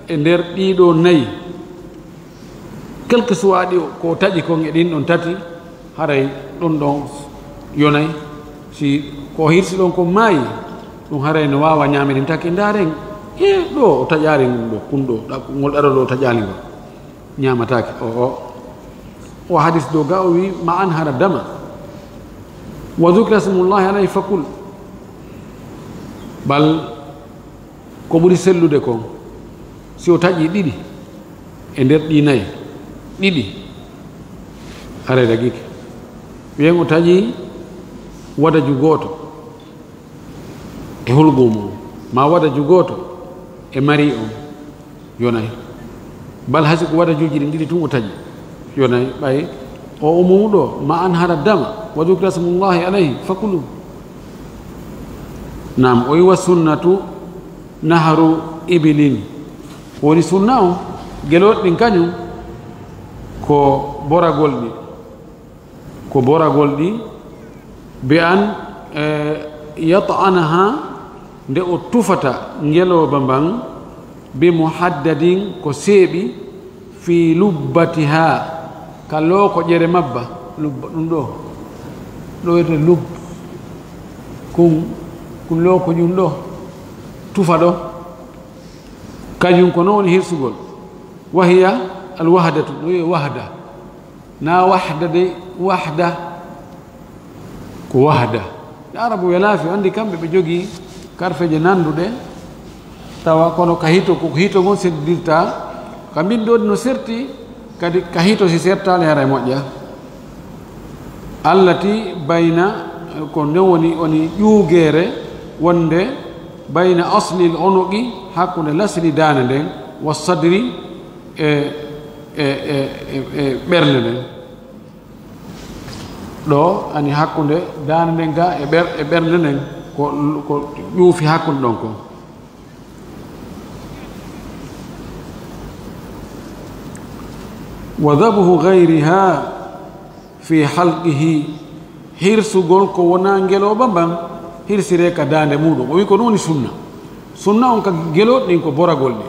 e nder ɗii ɗoo nayi, quelque soit ɗi ko taƴi kon e ɗin ɗon tati, haray ɗun ɗon yonay. Si ko hirsi ɗon kon maayi, ɗun haray no waawa ñaamiri taki, ndaaren, e ɗoo o taƴaali ngol ɗoo, kun ɗoo, ɗa-, ngol ɗaɗo ɗoo o taƴaali ngol. Ñaamataake. O, o. O hadis ɗoo ga o wi'i, ma anhara dama. Wa dhukira ismullahi alayhi fakul. Bal ko ɓuri sellude kon, si o taƴii ɗiɗi e nder ɗii nayi, ɗiɗi, haray dagike. Wi'en o taƴii wadaju gooto e hulqum on, maa wadaju gooto e mari on, yonay. Bal hay si ko wadajuuji ɗin ɗiɗi tun o taƴi, yonay. Ɓay o umumu ɗoo, ma anhara dama, wa dhukira ismullahi alayhi, fakulu. Naam, o wi'i, wa sunnatu nahru ibilin. Ko woni sunna on, gelooɗi ɗin kañun ko boragol ɗi. Ko boragol ɗi, bi an, eh, yat'anaha, nde o tufata ngelooba mban, bi muhaddadin, ko seeɓi, fi lubbatiha, ka looko ƴere mabba, lubba, ɗun ɗoo, ɗoo wi'etee lub, kun, kun looko ƴun ɗoo, tufa ɗoo, kañun ko non woni hirsugol. Wa hiya al wahdatu, ɗun wi'ee wahda. Na wahda de, wahda. Ko wahda. Ɓe Arabu welaa fii, anndi kamɓe ɓe jogii karfeeje nannduɗe, tawa kono ka hito, ko hito ngon sertindirta, ka mbinndoodi no serti, kadi ka hito si sertaali haray moƴƴa. Allati bayna, ko nden woni, woni ƴuugeere wonde bayna aslil unuqi, hakkunde lasli daande nden, wa sadri, e, e, e, e, e ɓernde nden. Ɗoo ani hakkunde daande nden ga e ɓer-, e ɓernde nden, ko, ko ƴuufi hakkunde ɗon kon. Wa dhabhu ghayriha fi halqihi, hirsugol ko wonaa ngelooba mban, hirsiree ka daande muuɗum. O wi'i ko ɗum woni sunna. Sunna on ka gelooɗi ɗin ko boragol ɗi.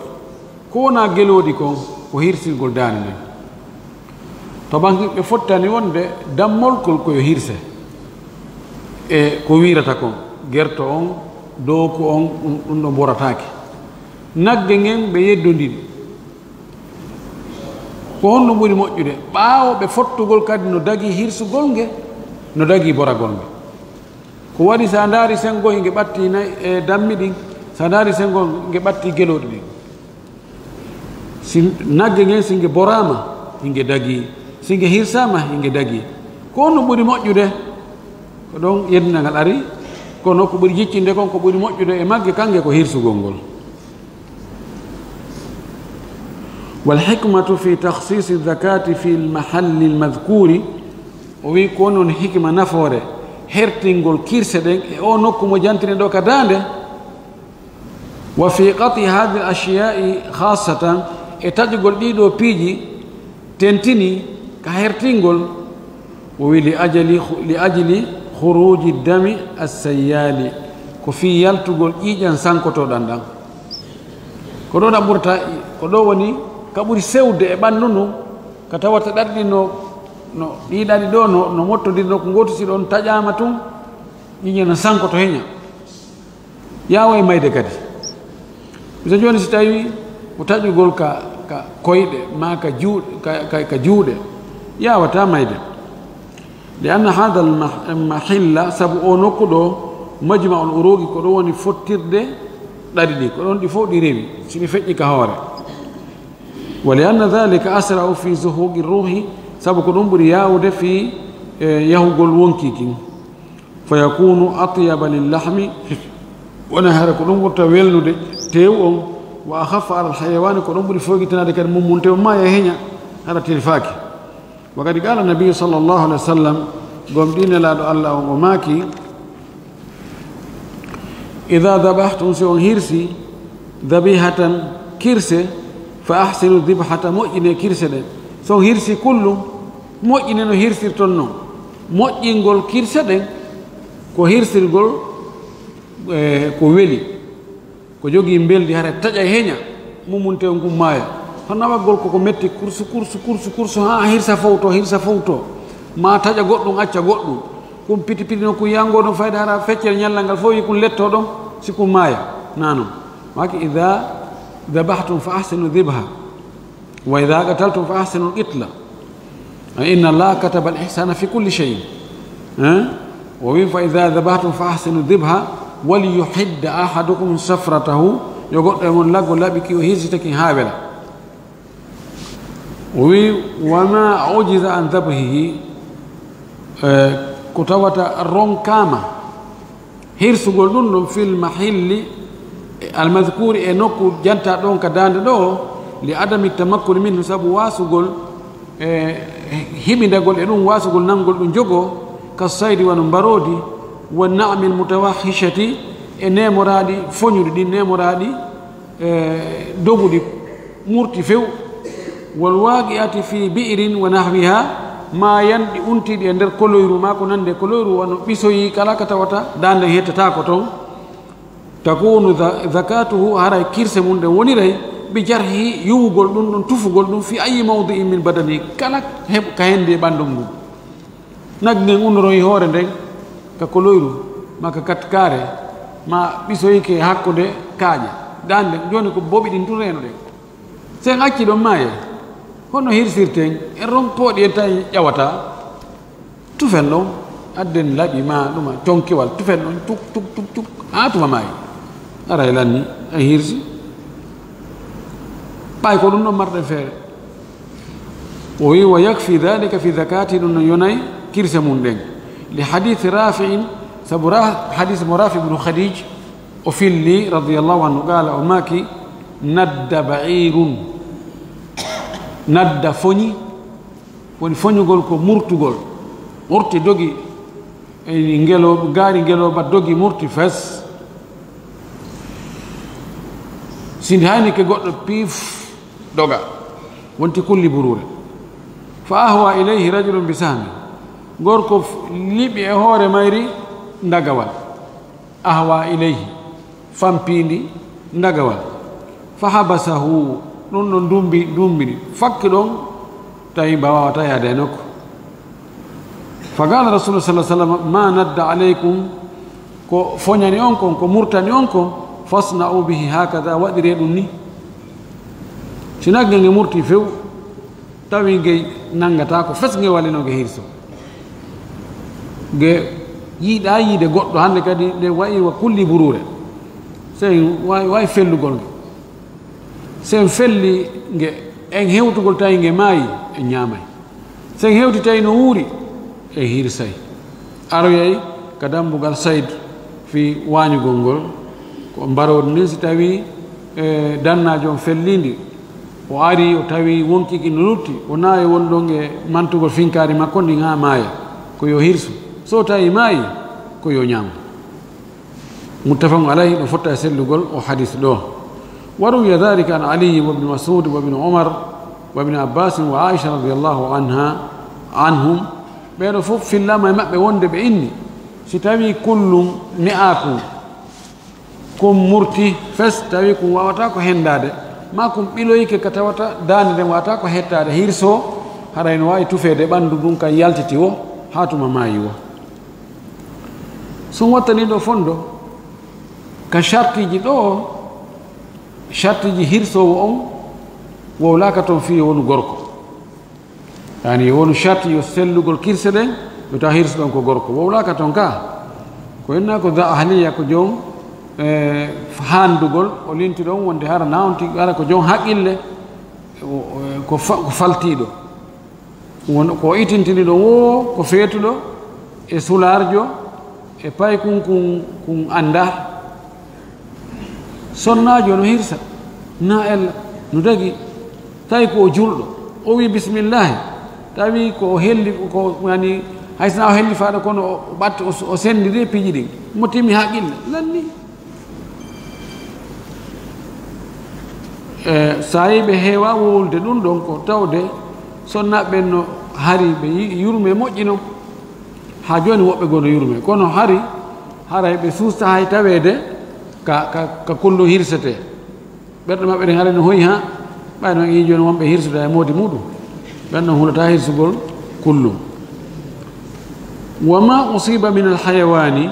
Ko wonaa gelooɗi kon, ko hirsirgol daande nden. To bange ɓe fottani wonde dammol kol ko yo hirse. E ko wiirata kon, gerto on, dooku on, ɗum, ɗum ɗo borataake. Nagge ngen ɓe yeddondiri. Ko honɗum ɓuri moƴƴude? Ɓaawo ɓe fottugol kadi no dagii hirsugol nge, no dagii boragol nge. Ko waɗi si a ndaari sengo hinge ɓatti nay-, e dammi ɗin, si a ndaari sengo nge ɓatti gelooɗi ɗin. Si nagge ngen, si nge boraama, hinge dagii. Si nge hirsaama, hinge dagii. Ko honɗum ɓuri moƴƴude? Ko ɗon yeddinangal ari, kono ko ɓuri jiccinde kon, ko ɓuri moƴƴude e magge, kange ko hirsugol ngol. والحكمة في تخصيص الزكاة في المحل المذكور. O wi'i ko non hikma nafoore hertingol kirse ɗen e o nokku mo jantini ɗo ka daande. وفي قطع هذه الأشياء خاصة, e taƴugol ɗii ɗoo piiji tentini ka hertingol, o wi'i, لأجل، لأجل خروج الدم السيال, ko fii yaltugol ƴiiƴan sankotooɗan ɗan. Ko ɗoo ɗan ɓurata, ko ɗoo woni ka ɓuri sewde e ɓanndu ndun, ka tawata ɗaɗi ɗin no, no, ɗii ɗaɗi ɗoo no, no mottondiri nokku ngootu, si ɗon taƴaama tun, ƴiiƴan no sankoto heña. Yaaway mayde kadi. Miso jooni, si tawii ko taƴugol ka, ka koyɗe, maa ka juuɗe, ka, ka, ka juuɗe, yaawataa mayde. لأن هذا المح-، المحل, sabu oo nokku ɗoo, مجمع العروق, ko ɗon woni fottirde ɗaɗi ɗin, ko ɗon ɗi fow ɗi rewi, si ɗi feƴƴi ka hoore. ولأن ذلك أسرع في ذهاب الروح, sabu ko ɗum ɓuri yaawude fii, e, yahugol wonkii kin. فيكون أطيب للحم, wona hara ko ɗum ɓurta welnude teewu on, وأخف على الحيوان, ko ɗum ɓuri foygitanaade kadi mummunteewu, maaya heña, hara tilfaaki. وقد قال النبي صلى الله عليه وسلم, gomɗii Nelaaɗo Alla on, o maaki, إذا ذبحتم, si on hirsii, ذبيحة, kirse, فأحسنوا الذبحة, moƴƴinee kirse ɗen. Si on hirsii kullum, moƴƴinee no hirsirton non. Moƴƴingol kirse ɗen ko hirsirgol, eh, ko weli, ko jogii mbeldi, hara taƴa e heña, mummunteewu ngun maaya. Hono nawagol ko ko metti, kursu, kursu, kursu, kursu, haa hirsa fowto, hirsa fowto. Maa taƴa goɗɗum, acca goɗɗum. Kun piti piti no kun yangoo ɗon fayda, hara feccere ñallal ngal fow yi kun lettoo ɗon, si kun maaya. Naa non. Maaki, إذا ذبحتم فأحسنوا الذبح. وإذا قتلتم فأحسنوا القتلة. إن الله كتب الإحسان في كل شيء. Eh? O wi'i, فإذا ذبحتم فأحسنوا الذبح وليحد أحدكم شفرته. Yo goɗɗo e mon laggo laɓi ki o hirsitake haa wela. O wi'i, وما عجز عن ذبحه, eh, ko tawata ronkaama hirsugol ɗum ɗon في المحل المذكور, e nokku jantaa ɗon ka daande ɗoo, لعدم التمكن منه, sabu waasugol, e, hiɓindagol e ɗum, waasugol nanngol ɗum jogoo, كالصيد, wano mbaroodi, والنعم المتوحشة, e neemoraaɗi foñuɗi ɗin, neemoraaɗi, e, doguɗi, murti few. والواقعة في بئر ونحوها, maayanɗi untiiɗi e nder koloyru, maa ko nandi e koloyru, wano ɓisoyi kala ka tawata daande nden hettataako ton. تكون ذ-، زكاته, haray kirse mun ɗen woniray, بجرحه, yuwugol ɗum ɗon, tufugol ɗum, في أي موضع من بدنه, kala he-, ka henndi e ɓandu ngun. Nagge ngen unoroyi hoore nden ka koloyru, maa ka katkaare, maa ɓisoyike hakkunde kaaƴe. Daande, jooni ko boɓi ɗin tun reenoɗen. Si en accii ɗon maayay, honno hirsirten? En ronkoo ɗi, en tawi ƴawataa. Tufen ɗon, adden laɓi maa ɗuma, conkiwal, tufen ɗon, cuk, cuk, cuk, cuk, haa tuma maayi. Aray lanni, en hirsi. Ɓay ko ɗum ɗon marɗen feere. O wi'i, ويكفي ذلك في زكاته, ɗum no yonay kirse mun ɗen. لحديث رافع, sabu ra-, hadis mo Rafi ibnu Khadij, o filli, رضي الله عنه, قال, o maaki, ندى بعير. Nadda foñi, woni foñugol ko murtugol. Murti dogi, e ngelo-, gaari ngelooba dogi murti fes. Si ndi haynike goɗɗo piif doga, wonti kulli buruure. فأهوى إليه رجل بسهم. Gorko f-, liɓi e hoore mayri ndagawal. أهوى إليه. Fampii ndi ndagawal. فحبسه. Ɗum ɗon dumbi-, dumbini. Fakki ɗon, tawi mbo waawataa yaade e nokku. فقال رسول الله صلى الله عليه وسلم: ما ندى عليكم, ko foñani on kon, ko murtani on kon, فاصنعوا به هكذا, waɗiree ɗum ni. Si nagge nge murtii few, Tawi nge nanngataa ko fes, nge walinoo nge hirso. Nge yiɗaa yiide goɗɗo, hannde kadi nde wayi wa kulli buruure. Sey wawi, wawi fellugol nge. Sey en felli nge, en hewtugol tawi nge maayi, en ñaamay. Sey en hewti tawi no wuuri, en hirsay. Aroyay ka dambugal Sayd fii waañugol ngol, ko mbaroodi ndin, si tawii, e, dannaajo on fellii ndi, o arii, o tawii wonkii ki no lutti, wonaa e won ɗon e mantugol finkaari makko ndin haa maaya, ko yo hirsu. So tawii maayi, ko yo ñaam. Muttafaqun alayhi, ɗo fotta e sellugol o hadis ɗo. Wa ruwiya dhalika an Aliyyin wa ibni Mas'ud wa ibni Umar wa ibni Abbasin wa Aisha radiyallahu anha, anhum. Ɓee ɗoo fof fillaama e maɓɓe wonde ɓe inni, si tawii kullum ne'aa kun, kun murtii fes, tawii kun waawataa ko henndaade, maa kun ɓiloyike ka tawata daande nden waawataa ko hettaade, hirsoo, haray no waawi tufeede ɓanndu ndun kan yaltiti woo, haa tuma maayi woo. So on wattanii ɗoo fonndo, ka shartiiji ɗoo, shartiiji hirsoowo on, wowlaaka ton fii yo wonu gorko. Yaani, yo wonu sharti yo sellugol kirse ɗen, yo taw hirsuɗo on ko gorko. Wowlaaka ton ka. Ko innaa ko dha ahliya, ko jom, eh, haandugol, o linti ɗon wonde hara naawonti, hara ko jom haqqille, o, o, ko fa-, ko faltiiɗo. Won ko itintini ɗon woo, ko feetuɗo e sulaarjo e paykun kun, kun anndaa. Sonnaajo no hirsa, na ella, no dagi, tawi ko o julɗo, o wi'i bismillaahi, tawi ko o helli, ko, yani, hay sinaa o helli faaɗa, kono o ɓatti, o, o senndiri e piiji ɗin, mo timmi haqqille, lanni. E, saa'i ɓe heewaa wowlude ɗun ɗon, ko tawde sonnaaɓe ɓen no hari ɓe yi-, yurmee moƴƴi non. Haa jooni woɓɓe goo no yurmee, kono hari, haray ɓe suusta hay taweede ka, ka, ka kullu hirsetee. Ɓerɗe maɓɓe ɗen haray no hoyi haa, ɓay no yi'i jooni wonɓe hirsude e moodi muuɗum. Ɓen ɗon hulataa hirsugol kullu. Wa ma usiba min al hayawaani,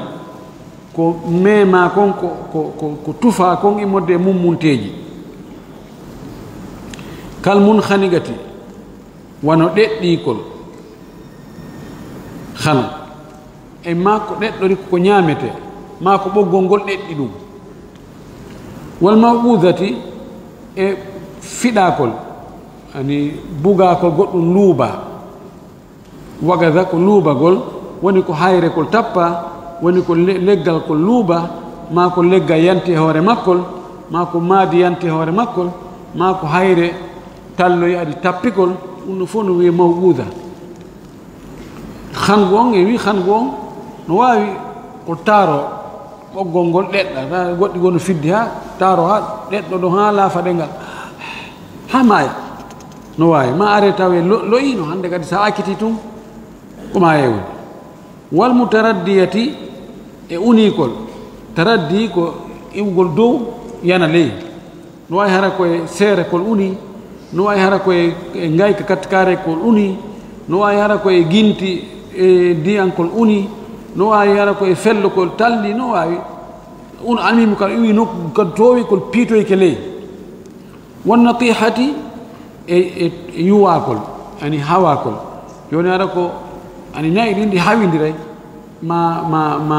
ko meemaa kon, ko, ko, ko, ko tufaa kon immorde e mummunteeji. Kal munkhaniqati, wano ɗeɗɗiikol, khan, e maa ko ɗeɗɗori ko ñaametee, maa ko ɓoggol ngol ɗeɗɗi ɗum. Wal maw'udati, e fiɗaakol, ani bugaakol goɗɗum luuba. Wagaza ko luubagol, woni ko hayre kol tappaa, woni ko le-, leggal kol luuba, maa ko leggal yanti e hoore makkol, maa ko maadi yanti e hoore makkol, maa ko hayre talloyi adi tappikol, ɗum ɗo fof no wiyee mawquuda. Xangu on, e wi xangu on, no waawi ko taaro ɓoggol ngol ɗeɗɗa, na goɗɗi goo no fiddi haa taaro haa ɗeɗɗo ɗo haa laafa ɗengal, haa maaya. No waawi, ma are tawe lo-, lo'iino, hannde kadi sa acciti tun, ko maaya woni. Wal mutaraddiyati, e uniikol. Taraddi ko iwgol dow, yana ley. No waawi hara ko e seerekol uni, no waawi hara ko e, e ngayka kattikaarekol uni, no waawi hara ko e ginti, e ndiyankol uni, no waawi hara ko e fellokol talli, no waawi. Un almimu kala iwi nokku kadi toowikol piitoyke ley. Wan natihati e, e, e yuwaakol, ani hawaakol. Jooni hara ko, ani na'i ɗin ɗi hawindiray. Ma, ma, ma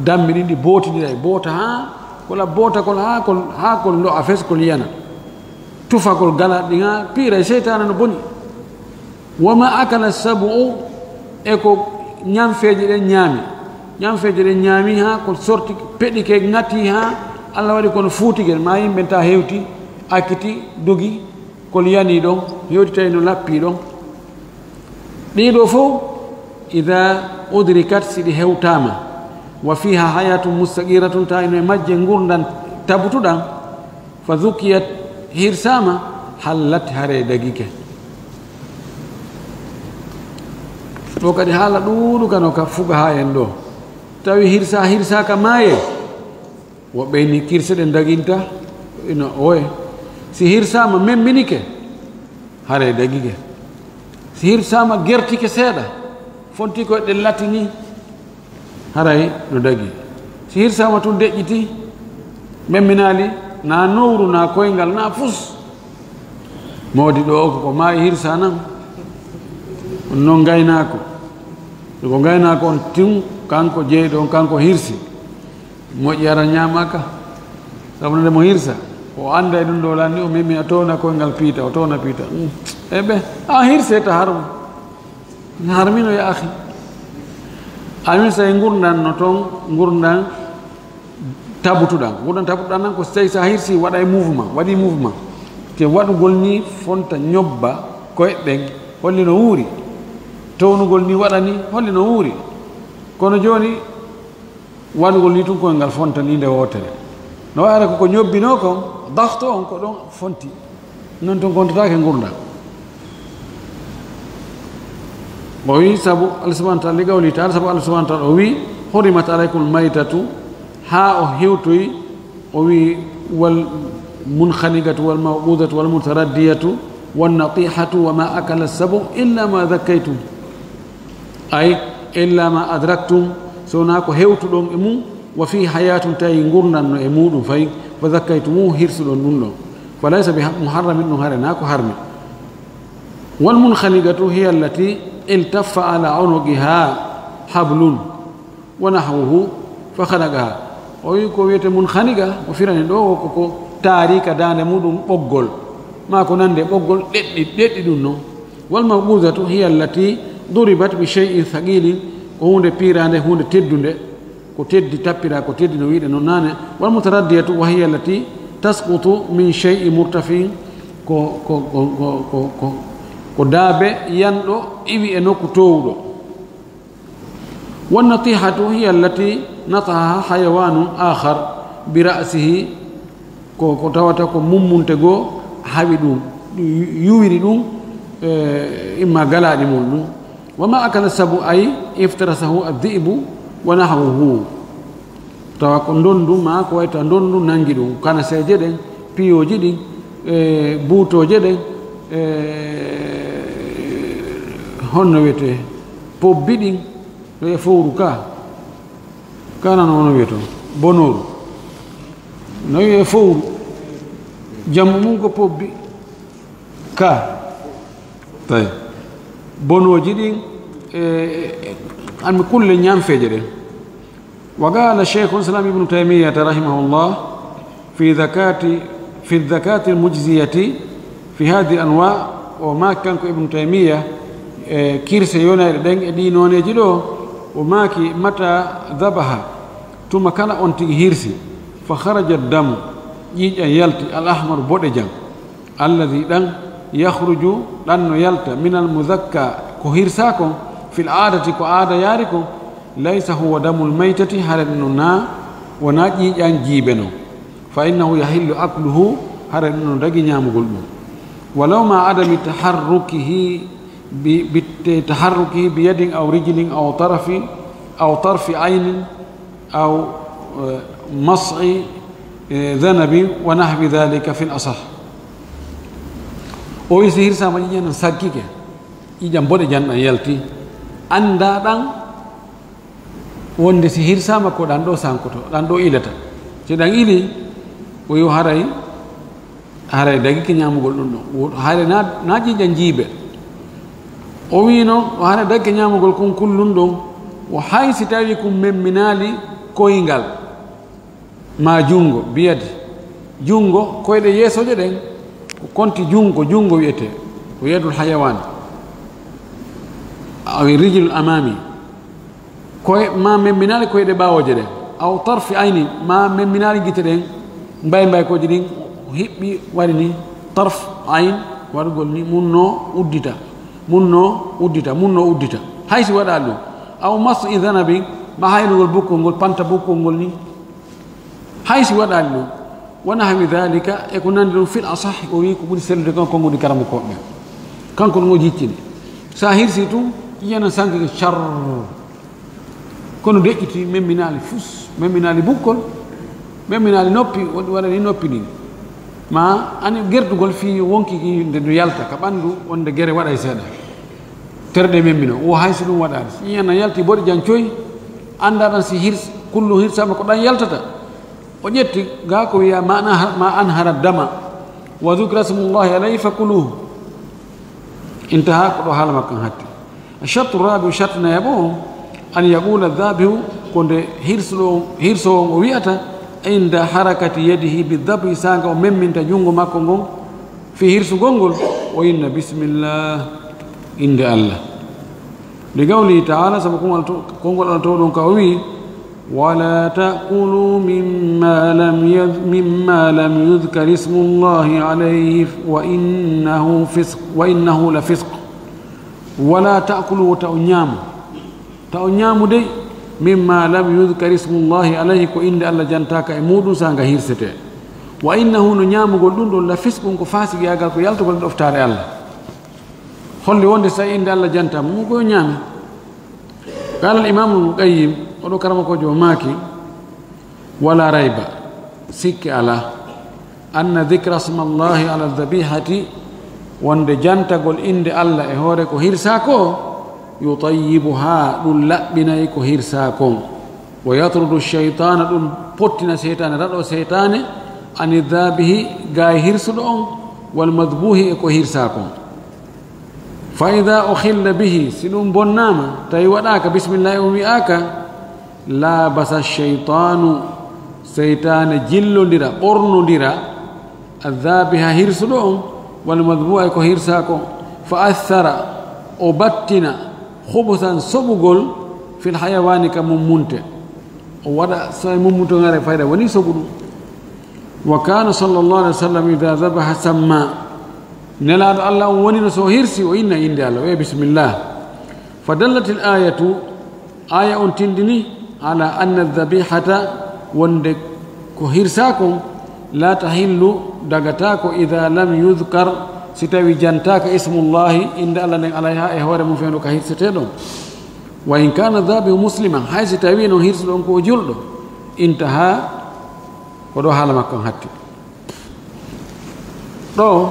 dammi ɗin ɗi bootindiray, boota haa, kola boota kol haa kol, haa kol lo'a fes kol yana. Tufa kol gala ɗin haa piiray seytaane no boni. Wa ma akala sabu'u, e ko ñamfeeje ɗen ñaami. Ñamfeeje ɗen ñaami haa kol sorti, peɗike, ŋati haa Alla waɗi kono fuutigel, ma yimɓe ta hewti, akiti, dogi, kol yani ɗon, hewti tawi no lappi ɗon. Ɗii ɗoo fow, idaa udrikat, si ɗi hewtaama, wa fiiha hayatun mustaqiratun, tawi no e majje ngurndan tabutuɗan, fa zukiyat, hirsaama, hallat, hare dagike. Ɗoo kadi haala ɗuuɗuka no ka fuqahaa en ɗoo. Tawi hirsa, hirsaaka maaye. Woɓɓe inni kirse ɗen daginta, ino oye. Si hirsaama memminike, haray dagike. Si hirsaama gertike seeɗa, fonti ko ɗen latini, haray no dagi. Si hirsaama tun deƴƴiti, memminaali, na nowru, na koyngal, na fus. Moodi ɗoo ko, ko maayi hirsa nan. On non ngaynaako. Ko ngaynaako on tun, kanko jeyɗo on, kanko hirsi. Moƴƴi ara ñaamaaka. Sabu nde mo hirsa, o annda e ɗum ɗoo lanni, o memi a towna koyngal piita, o towna piita. Mm. E ɓe, a hirse ta harmo. Harmino ya akhi. Amin sa e ngurndan no ton, ngurndan tabutuɗan. Ngurndan tabutuɗan nan ko so tawi sa hirsi waɗay mouvement, waɗi mouvement. Te waɗugol ni fonta ñobba koyɗe ɗen, holli no wuuri. Townugol ni waɗani, holli no wuuri. Kono jooni, waɗugol ni tun koyngal fonta ni nde wootere. No waara ko ko ñobbinoo kon, dahto on ko ɗon fonti. Non tun kontataake ngurndan. O wi sabu Allah subhanahu wa ta'ala, li qawli ta'ala, sabu Allah subhanahu wa ta'ala o wi, "Hurrimat alaykumul maytatu," haa o hewtoyi, o wi, "wal munkhaniqatu wal mawqudatu wal mutaraddiyatu wan natihatu wa ma akala sabu illa ma dhakkaytum." Ay, "illa ma adraktum," so wonaa ko hewtuɗon e mum, "wa fi hayatun," tawi ngurndan no e muɗum fay, "fa dhakkaytumu," hirsuɗon ɗum ɗon. "Fa laysa bi muharramin," ɗum haray naa ko harmi. "Wal munkhaniqatu hiya allati iltaffa ala unuqiha hablun wa nahwuhu fa khanaqaha." O wi ko wiyete munkhaniqa, o firani ɗo ko, ko taari ka daande muɗum ɓoggol, maa ko nande ɓoggol ɗeɗɗi, ɗeɗɗi ɗum non. "Wal mawqudatu hiya allati duribat bi shay'in thaqilin," ko huunde piiraande, huunde teddunde, ko teddi, tappiraa, ko teddi no wi'uɗen non naane. "Wal mutaraddiyatu wa hiya allati tasqutu min shay'in murtafi'in," ko, ko, ko daabe yanɗo iwi e nokku toowuɗo. "Wan natihatu hiya allati natahaha hayawanun akhar bi ra'sihi," ko, ko tawata ko mummunte goo hawi ɗum, yu-, yuwiri ɗum, e, imma galaaɗi mum ɗum. "Wa ma akala sabu," ay iftarasahu adh-dhi'bu wa nahwuhu. Tawa ko ndondu maa ko wayi ta ndondu nangi ɗum, kanaseeje ɗen, piyooji ɗin, e, buutooje ɗen, e, honno wiyetee, pobbi ɗin, no e fowru ka, ka nano ono wiyetoo, bonooru, no wi'e fowru, jammu mum ko pobbi ka, tawi bonooji ɗin, e, e, an mi kulle ñamfeeje ɗen. Wa qala Shaykhul Islam Ibnu Taymiyyata rahimahullah fi zakati, fi zakati al-mujziyati fi hadhihi al-anwa', o maaki kanko Ibnu Taymiyya, e kirse yonayɗe ɗen e ɗi nooneeji ɗo, o maaki, "Mata dhabaha," tuma kala on tigi hirsi, "fa kharaja ad-damu," ƴiiƴan yalti, "al-ahmaru," boɗejan. "Alladhi," ɗan, "yakhruju," ɗan no yalta, "minal mudhakka," ko hirsaa kon, "fil aadati," ko aada yaari kon, "laysa huwa damul maytati," hara ɗun no naa, wonaa ƴiiƴan jiibe non. "Fa innahu yahillu akluhu," hara ɗun no dagi ñaamugol ɗun. "Walaw ma adami taharrukihi bi, bi, taharrukihi bi yadin aw rijlin aw tarafi, aw tarfi aynin," aw, eh, mas'i, eh, dhanabin wa nahwi dhalika fil asah. O wi si hirsaama ƴiiƴan ɗan sankike, ƴiiƴan boɗejan ɗan yalti, anndaa ɗan wonde si hirsaama ko ɗan ɗoo sankoto, ɗan ɗoo ilata. Si ɗan ili, o yo haray Haray dagike ñaamugol ɗun ɗon. Wo-, haray na, na ƴiiƴan jiibe. O wiino, o haray dagike ñaamugol kon kullun ɗon. Wo hay si tawi kun memminaali koyngal, maa junngo, biyadi. Junngo, koyɗe yeesooje ɗen, ko konti junngo, junngo wi'etee, ko yadul hayawaan. Aw rijlul amaami. Koy, maa memminaali koyɗe ɓaawooje ɗen. Aw tarfi ayni, maa memminaali gite ɗen, mbay mbaykooji ɗin, hiɓɓi waɗi ni, tarf ayn, waɗugol ni, munnoo uddita, munnoo uddita, munnoo uddita. Hay si waɗaali ɗun. Aw mas'i dhanabin, maa haylugol bukkol ngol, panta bukkol ngol ni. Hay si waɗaali ɗun. Wa nahwi dhalika, e ko nandi ɗun, fil asah, o wi'i ko ɓuri sellude kon, konguɗi karamokooɓe ɓen. Kanko ɗun o jiccini. Sa hirsi tun, ƴiiƴan ɗan sankike car. Kono deƴƴiti, memminaali fus, memminaali bukkol, memminaali noppi, wonde waɗani noppi ɗin. Ma ani gerdugol fii wonkiki nde ndu yalta ka ɓandu, wonde gere waɗay seeɗa. Terɗe memmino, wo hay si ɗun waɗaali. Si ƴiiƴan ɗan yalti boɗejan coy, anndaa ɗan si hirs-, kullun hirsaama ko ɗan yaltata. O ƴetti, gaa ko wi'aa, "Ma an-, ma anhara dama, wa dhukira smullahi alayhi fakuluhu." Intaha, ko ɗo haala makko on hatti. Shartu rabi'u, sharti nayaɓo on, an yaqula dhabihu, ko nde hirsuɗo on, hirsoowo on o wi'ata, inda harakati yadihi bi dhabi, saanga o memminta junngo makko ngon fii hirsugol ngol, o inna bismillah, innde Allah. Li qawlihi ta'ala, sabu konngol to-, konngol Allah to ɗon ka o wi'i, "Wala ta'kulu mimma lam yadh-, mimma lam yudhkar ismullahi alayhi wa innahu fisq, wa innahu la fisq." Wala ta'kulu, wota on ñaamu. Ta on ñaamu dey, mimma lam yudhkar ismullahi alayhi, ko innde Allah jantaaka e muuɗum, saanga hirsetee. Wa innahu, no ñaamugol ɗum ɗon, la fisqun, ko faasigiyaagal, ko yaltugol e ɗoftaare Allah. Holli wonde so innde Allah jantaama, mo ko ñaami. Qaala al-Imaamu Ibnul Qayyim, oɗo karamokoojo o maaki, "Wala rayba, sikke alaa, anna dhikra ismallahi ala dhabihati, wonde jantagol innde Allah e hoore ko hirsaa ko, yutayyibuha, ɗum laɓɓinay ko hirsaa kon, wa yatrudu shaytaana, ɗum pottina seytaane, raɗo seytaane, ani dhabihi, gaay hirsuɗo on, wal madhbuhi, e ko hirsaa kon." Fa idha ukhilla bihi, si ɗum bonnaama, tawi waɗaaka bismillah, on wi'aaka, labasa shaytaanu, seytaane jillondira, ɓornondira, adhabiha, hirsuɗo on, wal madhbuha, e ko hirsaa kon, fa athara, o battina, khubusan, soɓugol, fil hayawaani, ka mummunte. O waɗa, so e mummunte on haray fayda, woni soɓu ɗum. Wa kana sallallahu alayhi wa sallam idha dhabaha samma. Nelaaɗo Allah on wonino so o hirsi, o inna innde Allah, o wi'a bismillah. Fa dallatil ayatu, aya on tindini, ala anna dhabihata, wonde ko hirsaa kon, la tahillu, dagataako, idha lam yudhkar, si tawi jantaaka ismullahi, innde Allah nden alayha e hoore mum fewndo ka hirsetee ɗon. Wa in kana dhabihu musliman, hay si tawi non hirsuɗo on ko o julɗo, intaha, ko ɗo haala makko on hatti. Ɗo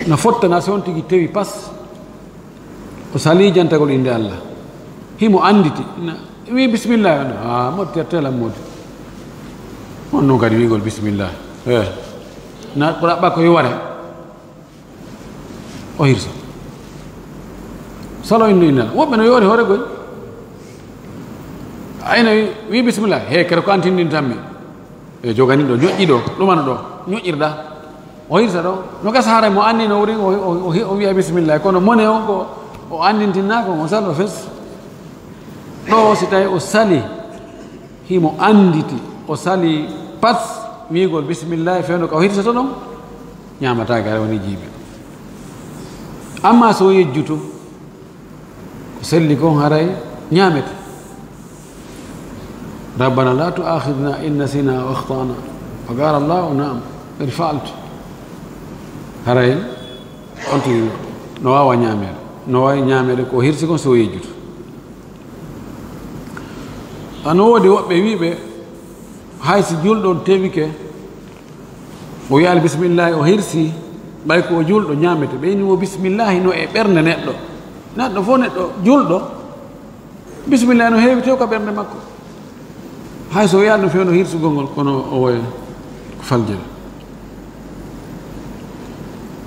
no fottana si on tigi tewi pas, o salii jantagol innde Allah. Himo annditi, na, wi bismillah, a moƴƴi, tela moƴƴi. On non kadi wi'ugol bismillah. Eh. Na ko ɗaɓɓa ko yo ware. O hirsa. Salo innu innal. Woɓɓe no yoori hoore goy. Ayna wi, wi bismillah. He, kere ko an tindintammi. E jogani ɗo, ñoƴƴi ɗo, ɗumano ɗo, ñoƴƴirɗa. O hirsa ɗo. No gasa haray mo anndi no wurin, o, o, o, o wi'a bismillah. Kono mone on ko o anndintinnaako, o salo fes. Ɗo si tawi o sali, himo annditi, o sali pas wi'ugol bismillah, fewndo ka o hirsoto ɗon, ñaamataake, haray woni jiibi. Amma so o yejjuto, ko selli kon haray ñaamete. Rabbana la tu'akhidhna in nasina aw akhtana. Fa qala Allahu, na'am, qad fa'altu. Haray on tigi no waawa ñaameede. No waawi ñaameede ko o hirsi kon so o yejjuto. A no woodi woɓɓe wi'uɓe, hay si julɗo on tewike, o wi'aali bismillaahi, o hirsi, ɓay ko o julɗo ñaamete. Ɓe inni wo bismillaahi no e ɓernde neɗɗo. Neɗɗo fof neɗɗo julɗo, bismillaahi no heewi tew ka ɓernde makko. Hay so o wi'aali no fewndo hirsugol ngol, kono o woya ko faljere.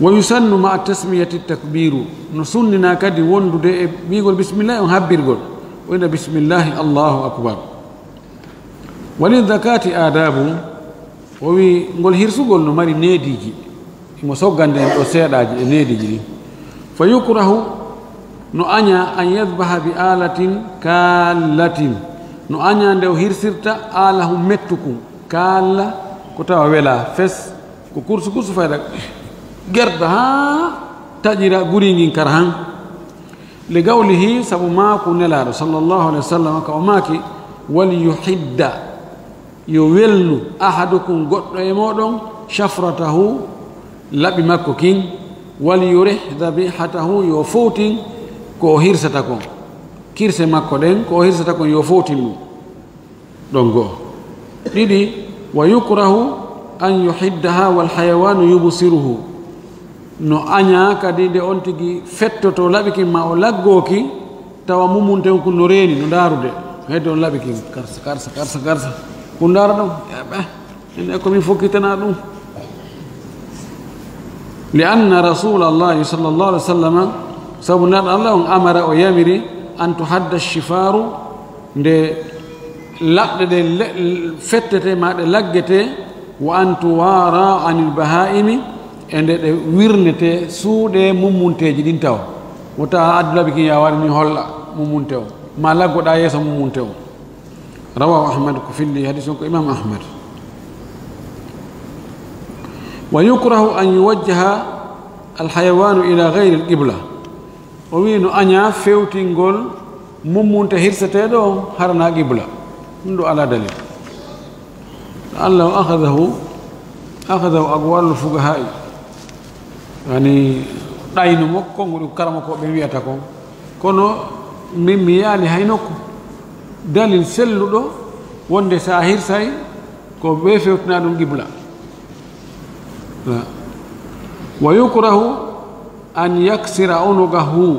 Wa yusannu ma'a tasmiyati takbiru. No sunnina kadi wondude e wi'ugol bismillaahi on habbirgol. O wi'a bismillaahi, Allahu akbar. Walil zakati adabu. O wi'i, ngol hirsugol no mari neediiji. Himo soggande en ɗo seeɗaaji e neediiji ɗin. Fa yukrahu, no añaa, an yadhbaha bi alatin kallatin. No añaa nde o hirsirta aalahun mettukun. Kalla, ko tawa welaa fes, ko kursu kursu fayda gerda haa taƴira guri ngin kar han. Li qawlihi, sabu maaku Nelaaɗo, sallallahu alayhi wa sallam, ka o maaki, "Wal yuhidda, yo welnu, ahadukum, goɗɗo e mooɗon, shafratahu, laɓi makko kin, wal yurih dhabihatahu, yo fowtin ko o hirsata kon, kirse makko ɗen, ko o hirsata kon, yo fowtin ɗum." Ɗon go'o. Ɗiɗi, wa yukrahu an yuhiddaha wal hayawanu yubsiruhu. No añaa kadi nde on tigi fettoto laɓi kin ma o laggoo ki, tawa mumunte on kun no reeni, no ndaarude. Hedde on laɓi kin, karsa, karsa, karsa, karsa. Kun ndaara ɗon, eɓe, enen ko min fokkitana ɗum. لأن رسول الله صلى الله عليه وسلم, sabu Nelaaɗo Alla on, أمر, o yamiri, أن تحد الشفار, nde laɓɗe ɗen le-, fettete maa ɗe laggete, وأن توارى عن البهائم, e nde ɗe wirnete suuɗe mummunteeji ɗin tawa. Wota a addu laɓi kin yaa waɗi ni holla mummunte o, maa laggoɗaa yeeso mummunte o. رواه أحمد, ko filli hadiis on ko Imam Ahmad. ويكره أن يوجه الحيوان إلى غير القبلة. O wi'i no aɲaa fewtingol mummunte hirseteeɗo on hara hinaa qibla. Ɗun ɗoo alaa dalil. لعله أخذه، أخذه أقوال الفقهاء. Yani, ɗaynu makko ngun ko karamokooɓe ɓen wi'ata kon. Kono min mi yi'aali hay nokku dalil selluɗo wonde si a hirsay ko ɓe fewtinaa ɗun qibla. ويكره أن يكسر عنقه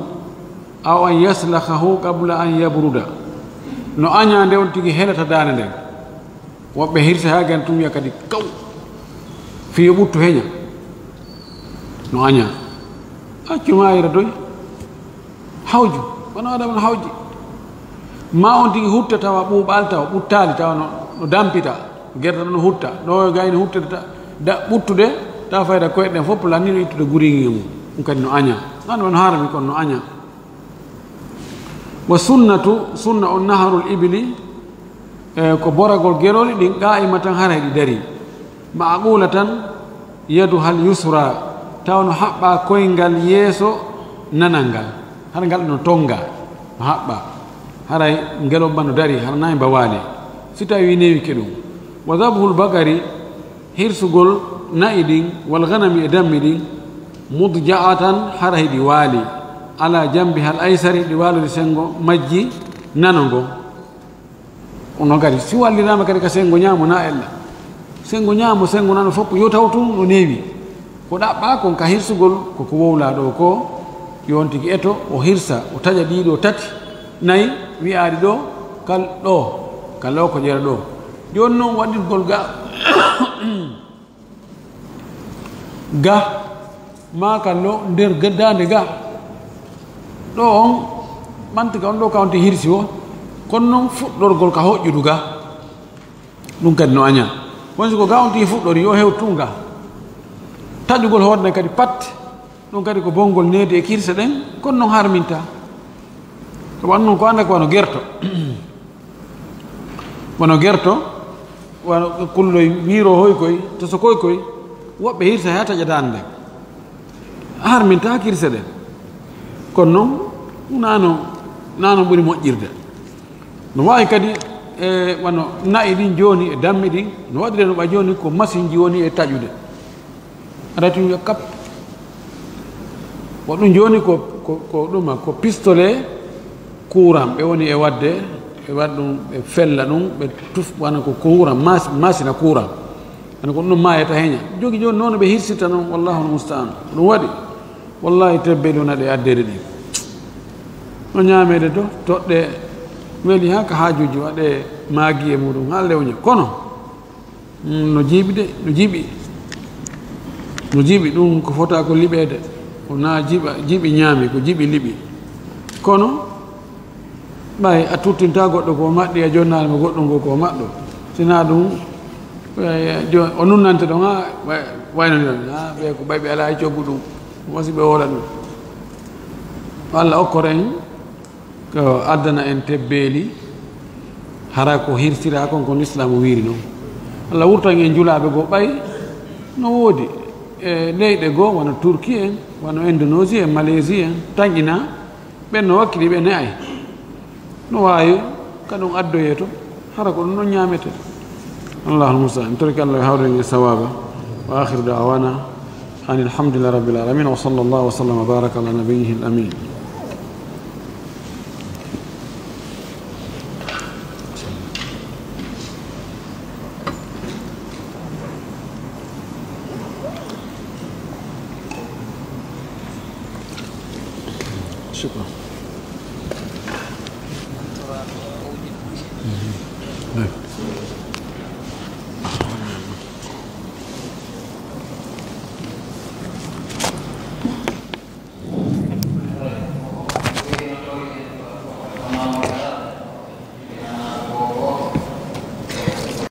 أو أن يسلخه قبل أن يبرد. No aɲaa nde on tigi helata daande nden. Woɓɓe hirsa haa gan tun wi'a kadi kaw. Fii yo ɓuttu heɲa. No aɲaa. Accu maayira doy. Hawju. Wano Adama no hawji. Maa on tigi hutta tawa ɓuuɓaali tawa, ɓuttaali tawa no, no dampita. Gerta no hutta. No gayni huttata. Da, ɓuttude, tawa fayda koyɗe ɗen fof lannino ittude guriŋi mum. Ɗun kadi no aɲaa. An wano haarami kon no aɲaa. والسنة, sunna on, نحر الإبل, e, ko boragol gerooli ɗin, قائمة, hara hiɗi darii, معقولة يدها اليسرى, tawa no haɓɓaa koyngal yeeso nanal ngal, hara ngal no tonngaa, no haɓɓaa, haray ngelon ma no darii, hara hinaa mba waali, si tawii neewike ɗun. وذبح البقر, hirsugol na'i ɗin, والغنم, e dammi ɗin, مضجعة, hara hiɗi waali, على جنبها الأيسر, ɗi waalori senngo majji nano ngon. Kono kadi, si walliraama kadi ka senngo ɲaamo naa ella, senngo ɲaamo, senngo nano fof yo taw tun no neewi. Ko ɗaɓɓaa kon ka hirsugol, ko ko wowlaa ɗoo ko, yo on tigi eto, o hirsa, o taƴa ɗiɗo, tati, nayi, wi'aaɗi ɗoo, kal ɗoo, kal ɗoo ko ƴera ɗoo. Jooni non waɗirgol ga, ga, maa kal ɗoo nder ga, daande ga. Ɗoo on, ɓanti ka on ɗoo ka on tigi hirsi o, kono non fuɗɗorgol ka hoƴƴudu ga. Ɗun kadi no aɲaa. Wonsi ko ga on tigi fuɗɗori, yo hew tun ga. Taƴugol hoore nden kadi pat. Ɗun kadi ko bonngol needi e hirse ɗen, kono non harmintaa. Sabu annun ko annda ko wano gerto. Wano gerto, wano kulloy, wiiro hoy koy, to so koy koy, woɓɓe hirsa haa taƴa daande nden. Harmintaa hirse ɗen. Kono non, naano, naano ɓuri moƴƴirde. No waawi kadi, e, wano na'i ɗin jooni e dammi ɗin, no waɗiree no ɓay jooni ko masinji woni e taƴude. Aɗa tun yo kap. Ko ɗun jooni ko, ko, ko ɗuma, ko pistolet courant ɓe woni e waɗde, ɓe waɗa ɗun, ɓe fella ɗun, ɓe tuf, wano ko courant, mas-, masina courant. Wano ko ɗun maayata heɲa. Jogi jooni noon ɓe hirsirta non, wallahu almusta'an. Ko ɗun waɗi. Wallahi tebbe ɗun aɗe addeede ɗin. No ɲaameede to, toɗɗe weli haa ka haajuuji waɗee maagi e muɗum, haa lewɲa. Kono, Mm, no jiiɓi de, no jiiɓi. No jiiɓi, ɗun ko fota ko liɓeede. Ko naa jiiɓa, jiiɓi ɲaami, ko jiiɓi liɓi. Kono, ɓay a tuttinta goɗɗo ko maɗɗi, a jonnaali mo goɗɗo ngo ko maɗɗo. Si naa ɗun, eh, jo-, o nunnante ɗon, ah, way-, wayno ni ɗon, ah, ɓe ko ɓay ɓe alaa e coggu ɗun. Wasi ɓe woola ɗun. Alla okkora en. Ko addana en tebbeeli, hara ko hirsiraa kon, ko Lislaamu wiiri non. Alla wurtan en julaaɓe goo ɓay no woodi e leyɗe goo, wano Turki en, wano Indoneesi en, Maleesi en, tanƴinaa, ɓen no wakkili ɓe ne'ay. No waawi ka ɗun addoyee to. Hara ko ɗun ɗon ɲaametee. Allahul musta'an. En torike Alla yo hawru en e sawaaba. Wa akhiru da'wana anil hamdulillahi rabbil alamin. Wa sallallahu wa sallam wa baraka ala nabiyyihil amin. Shukran.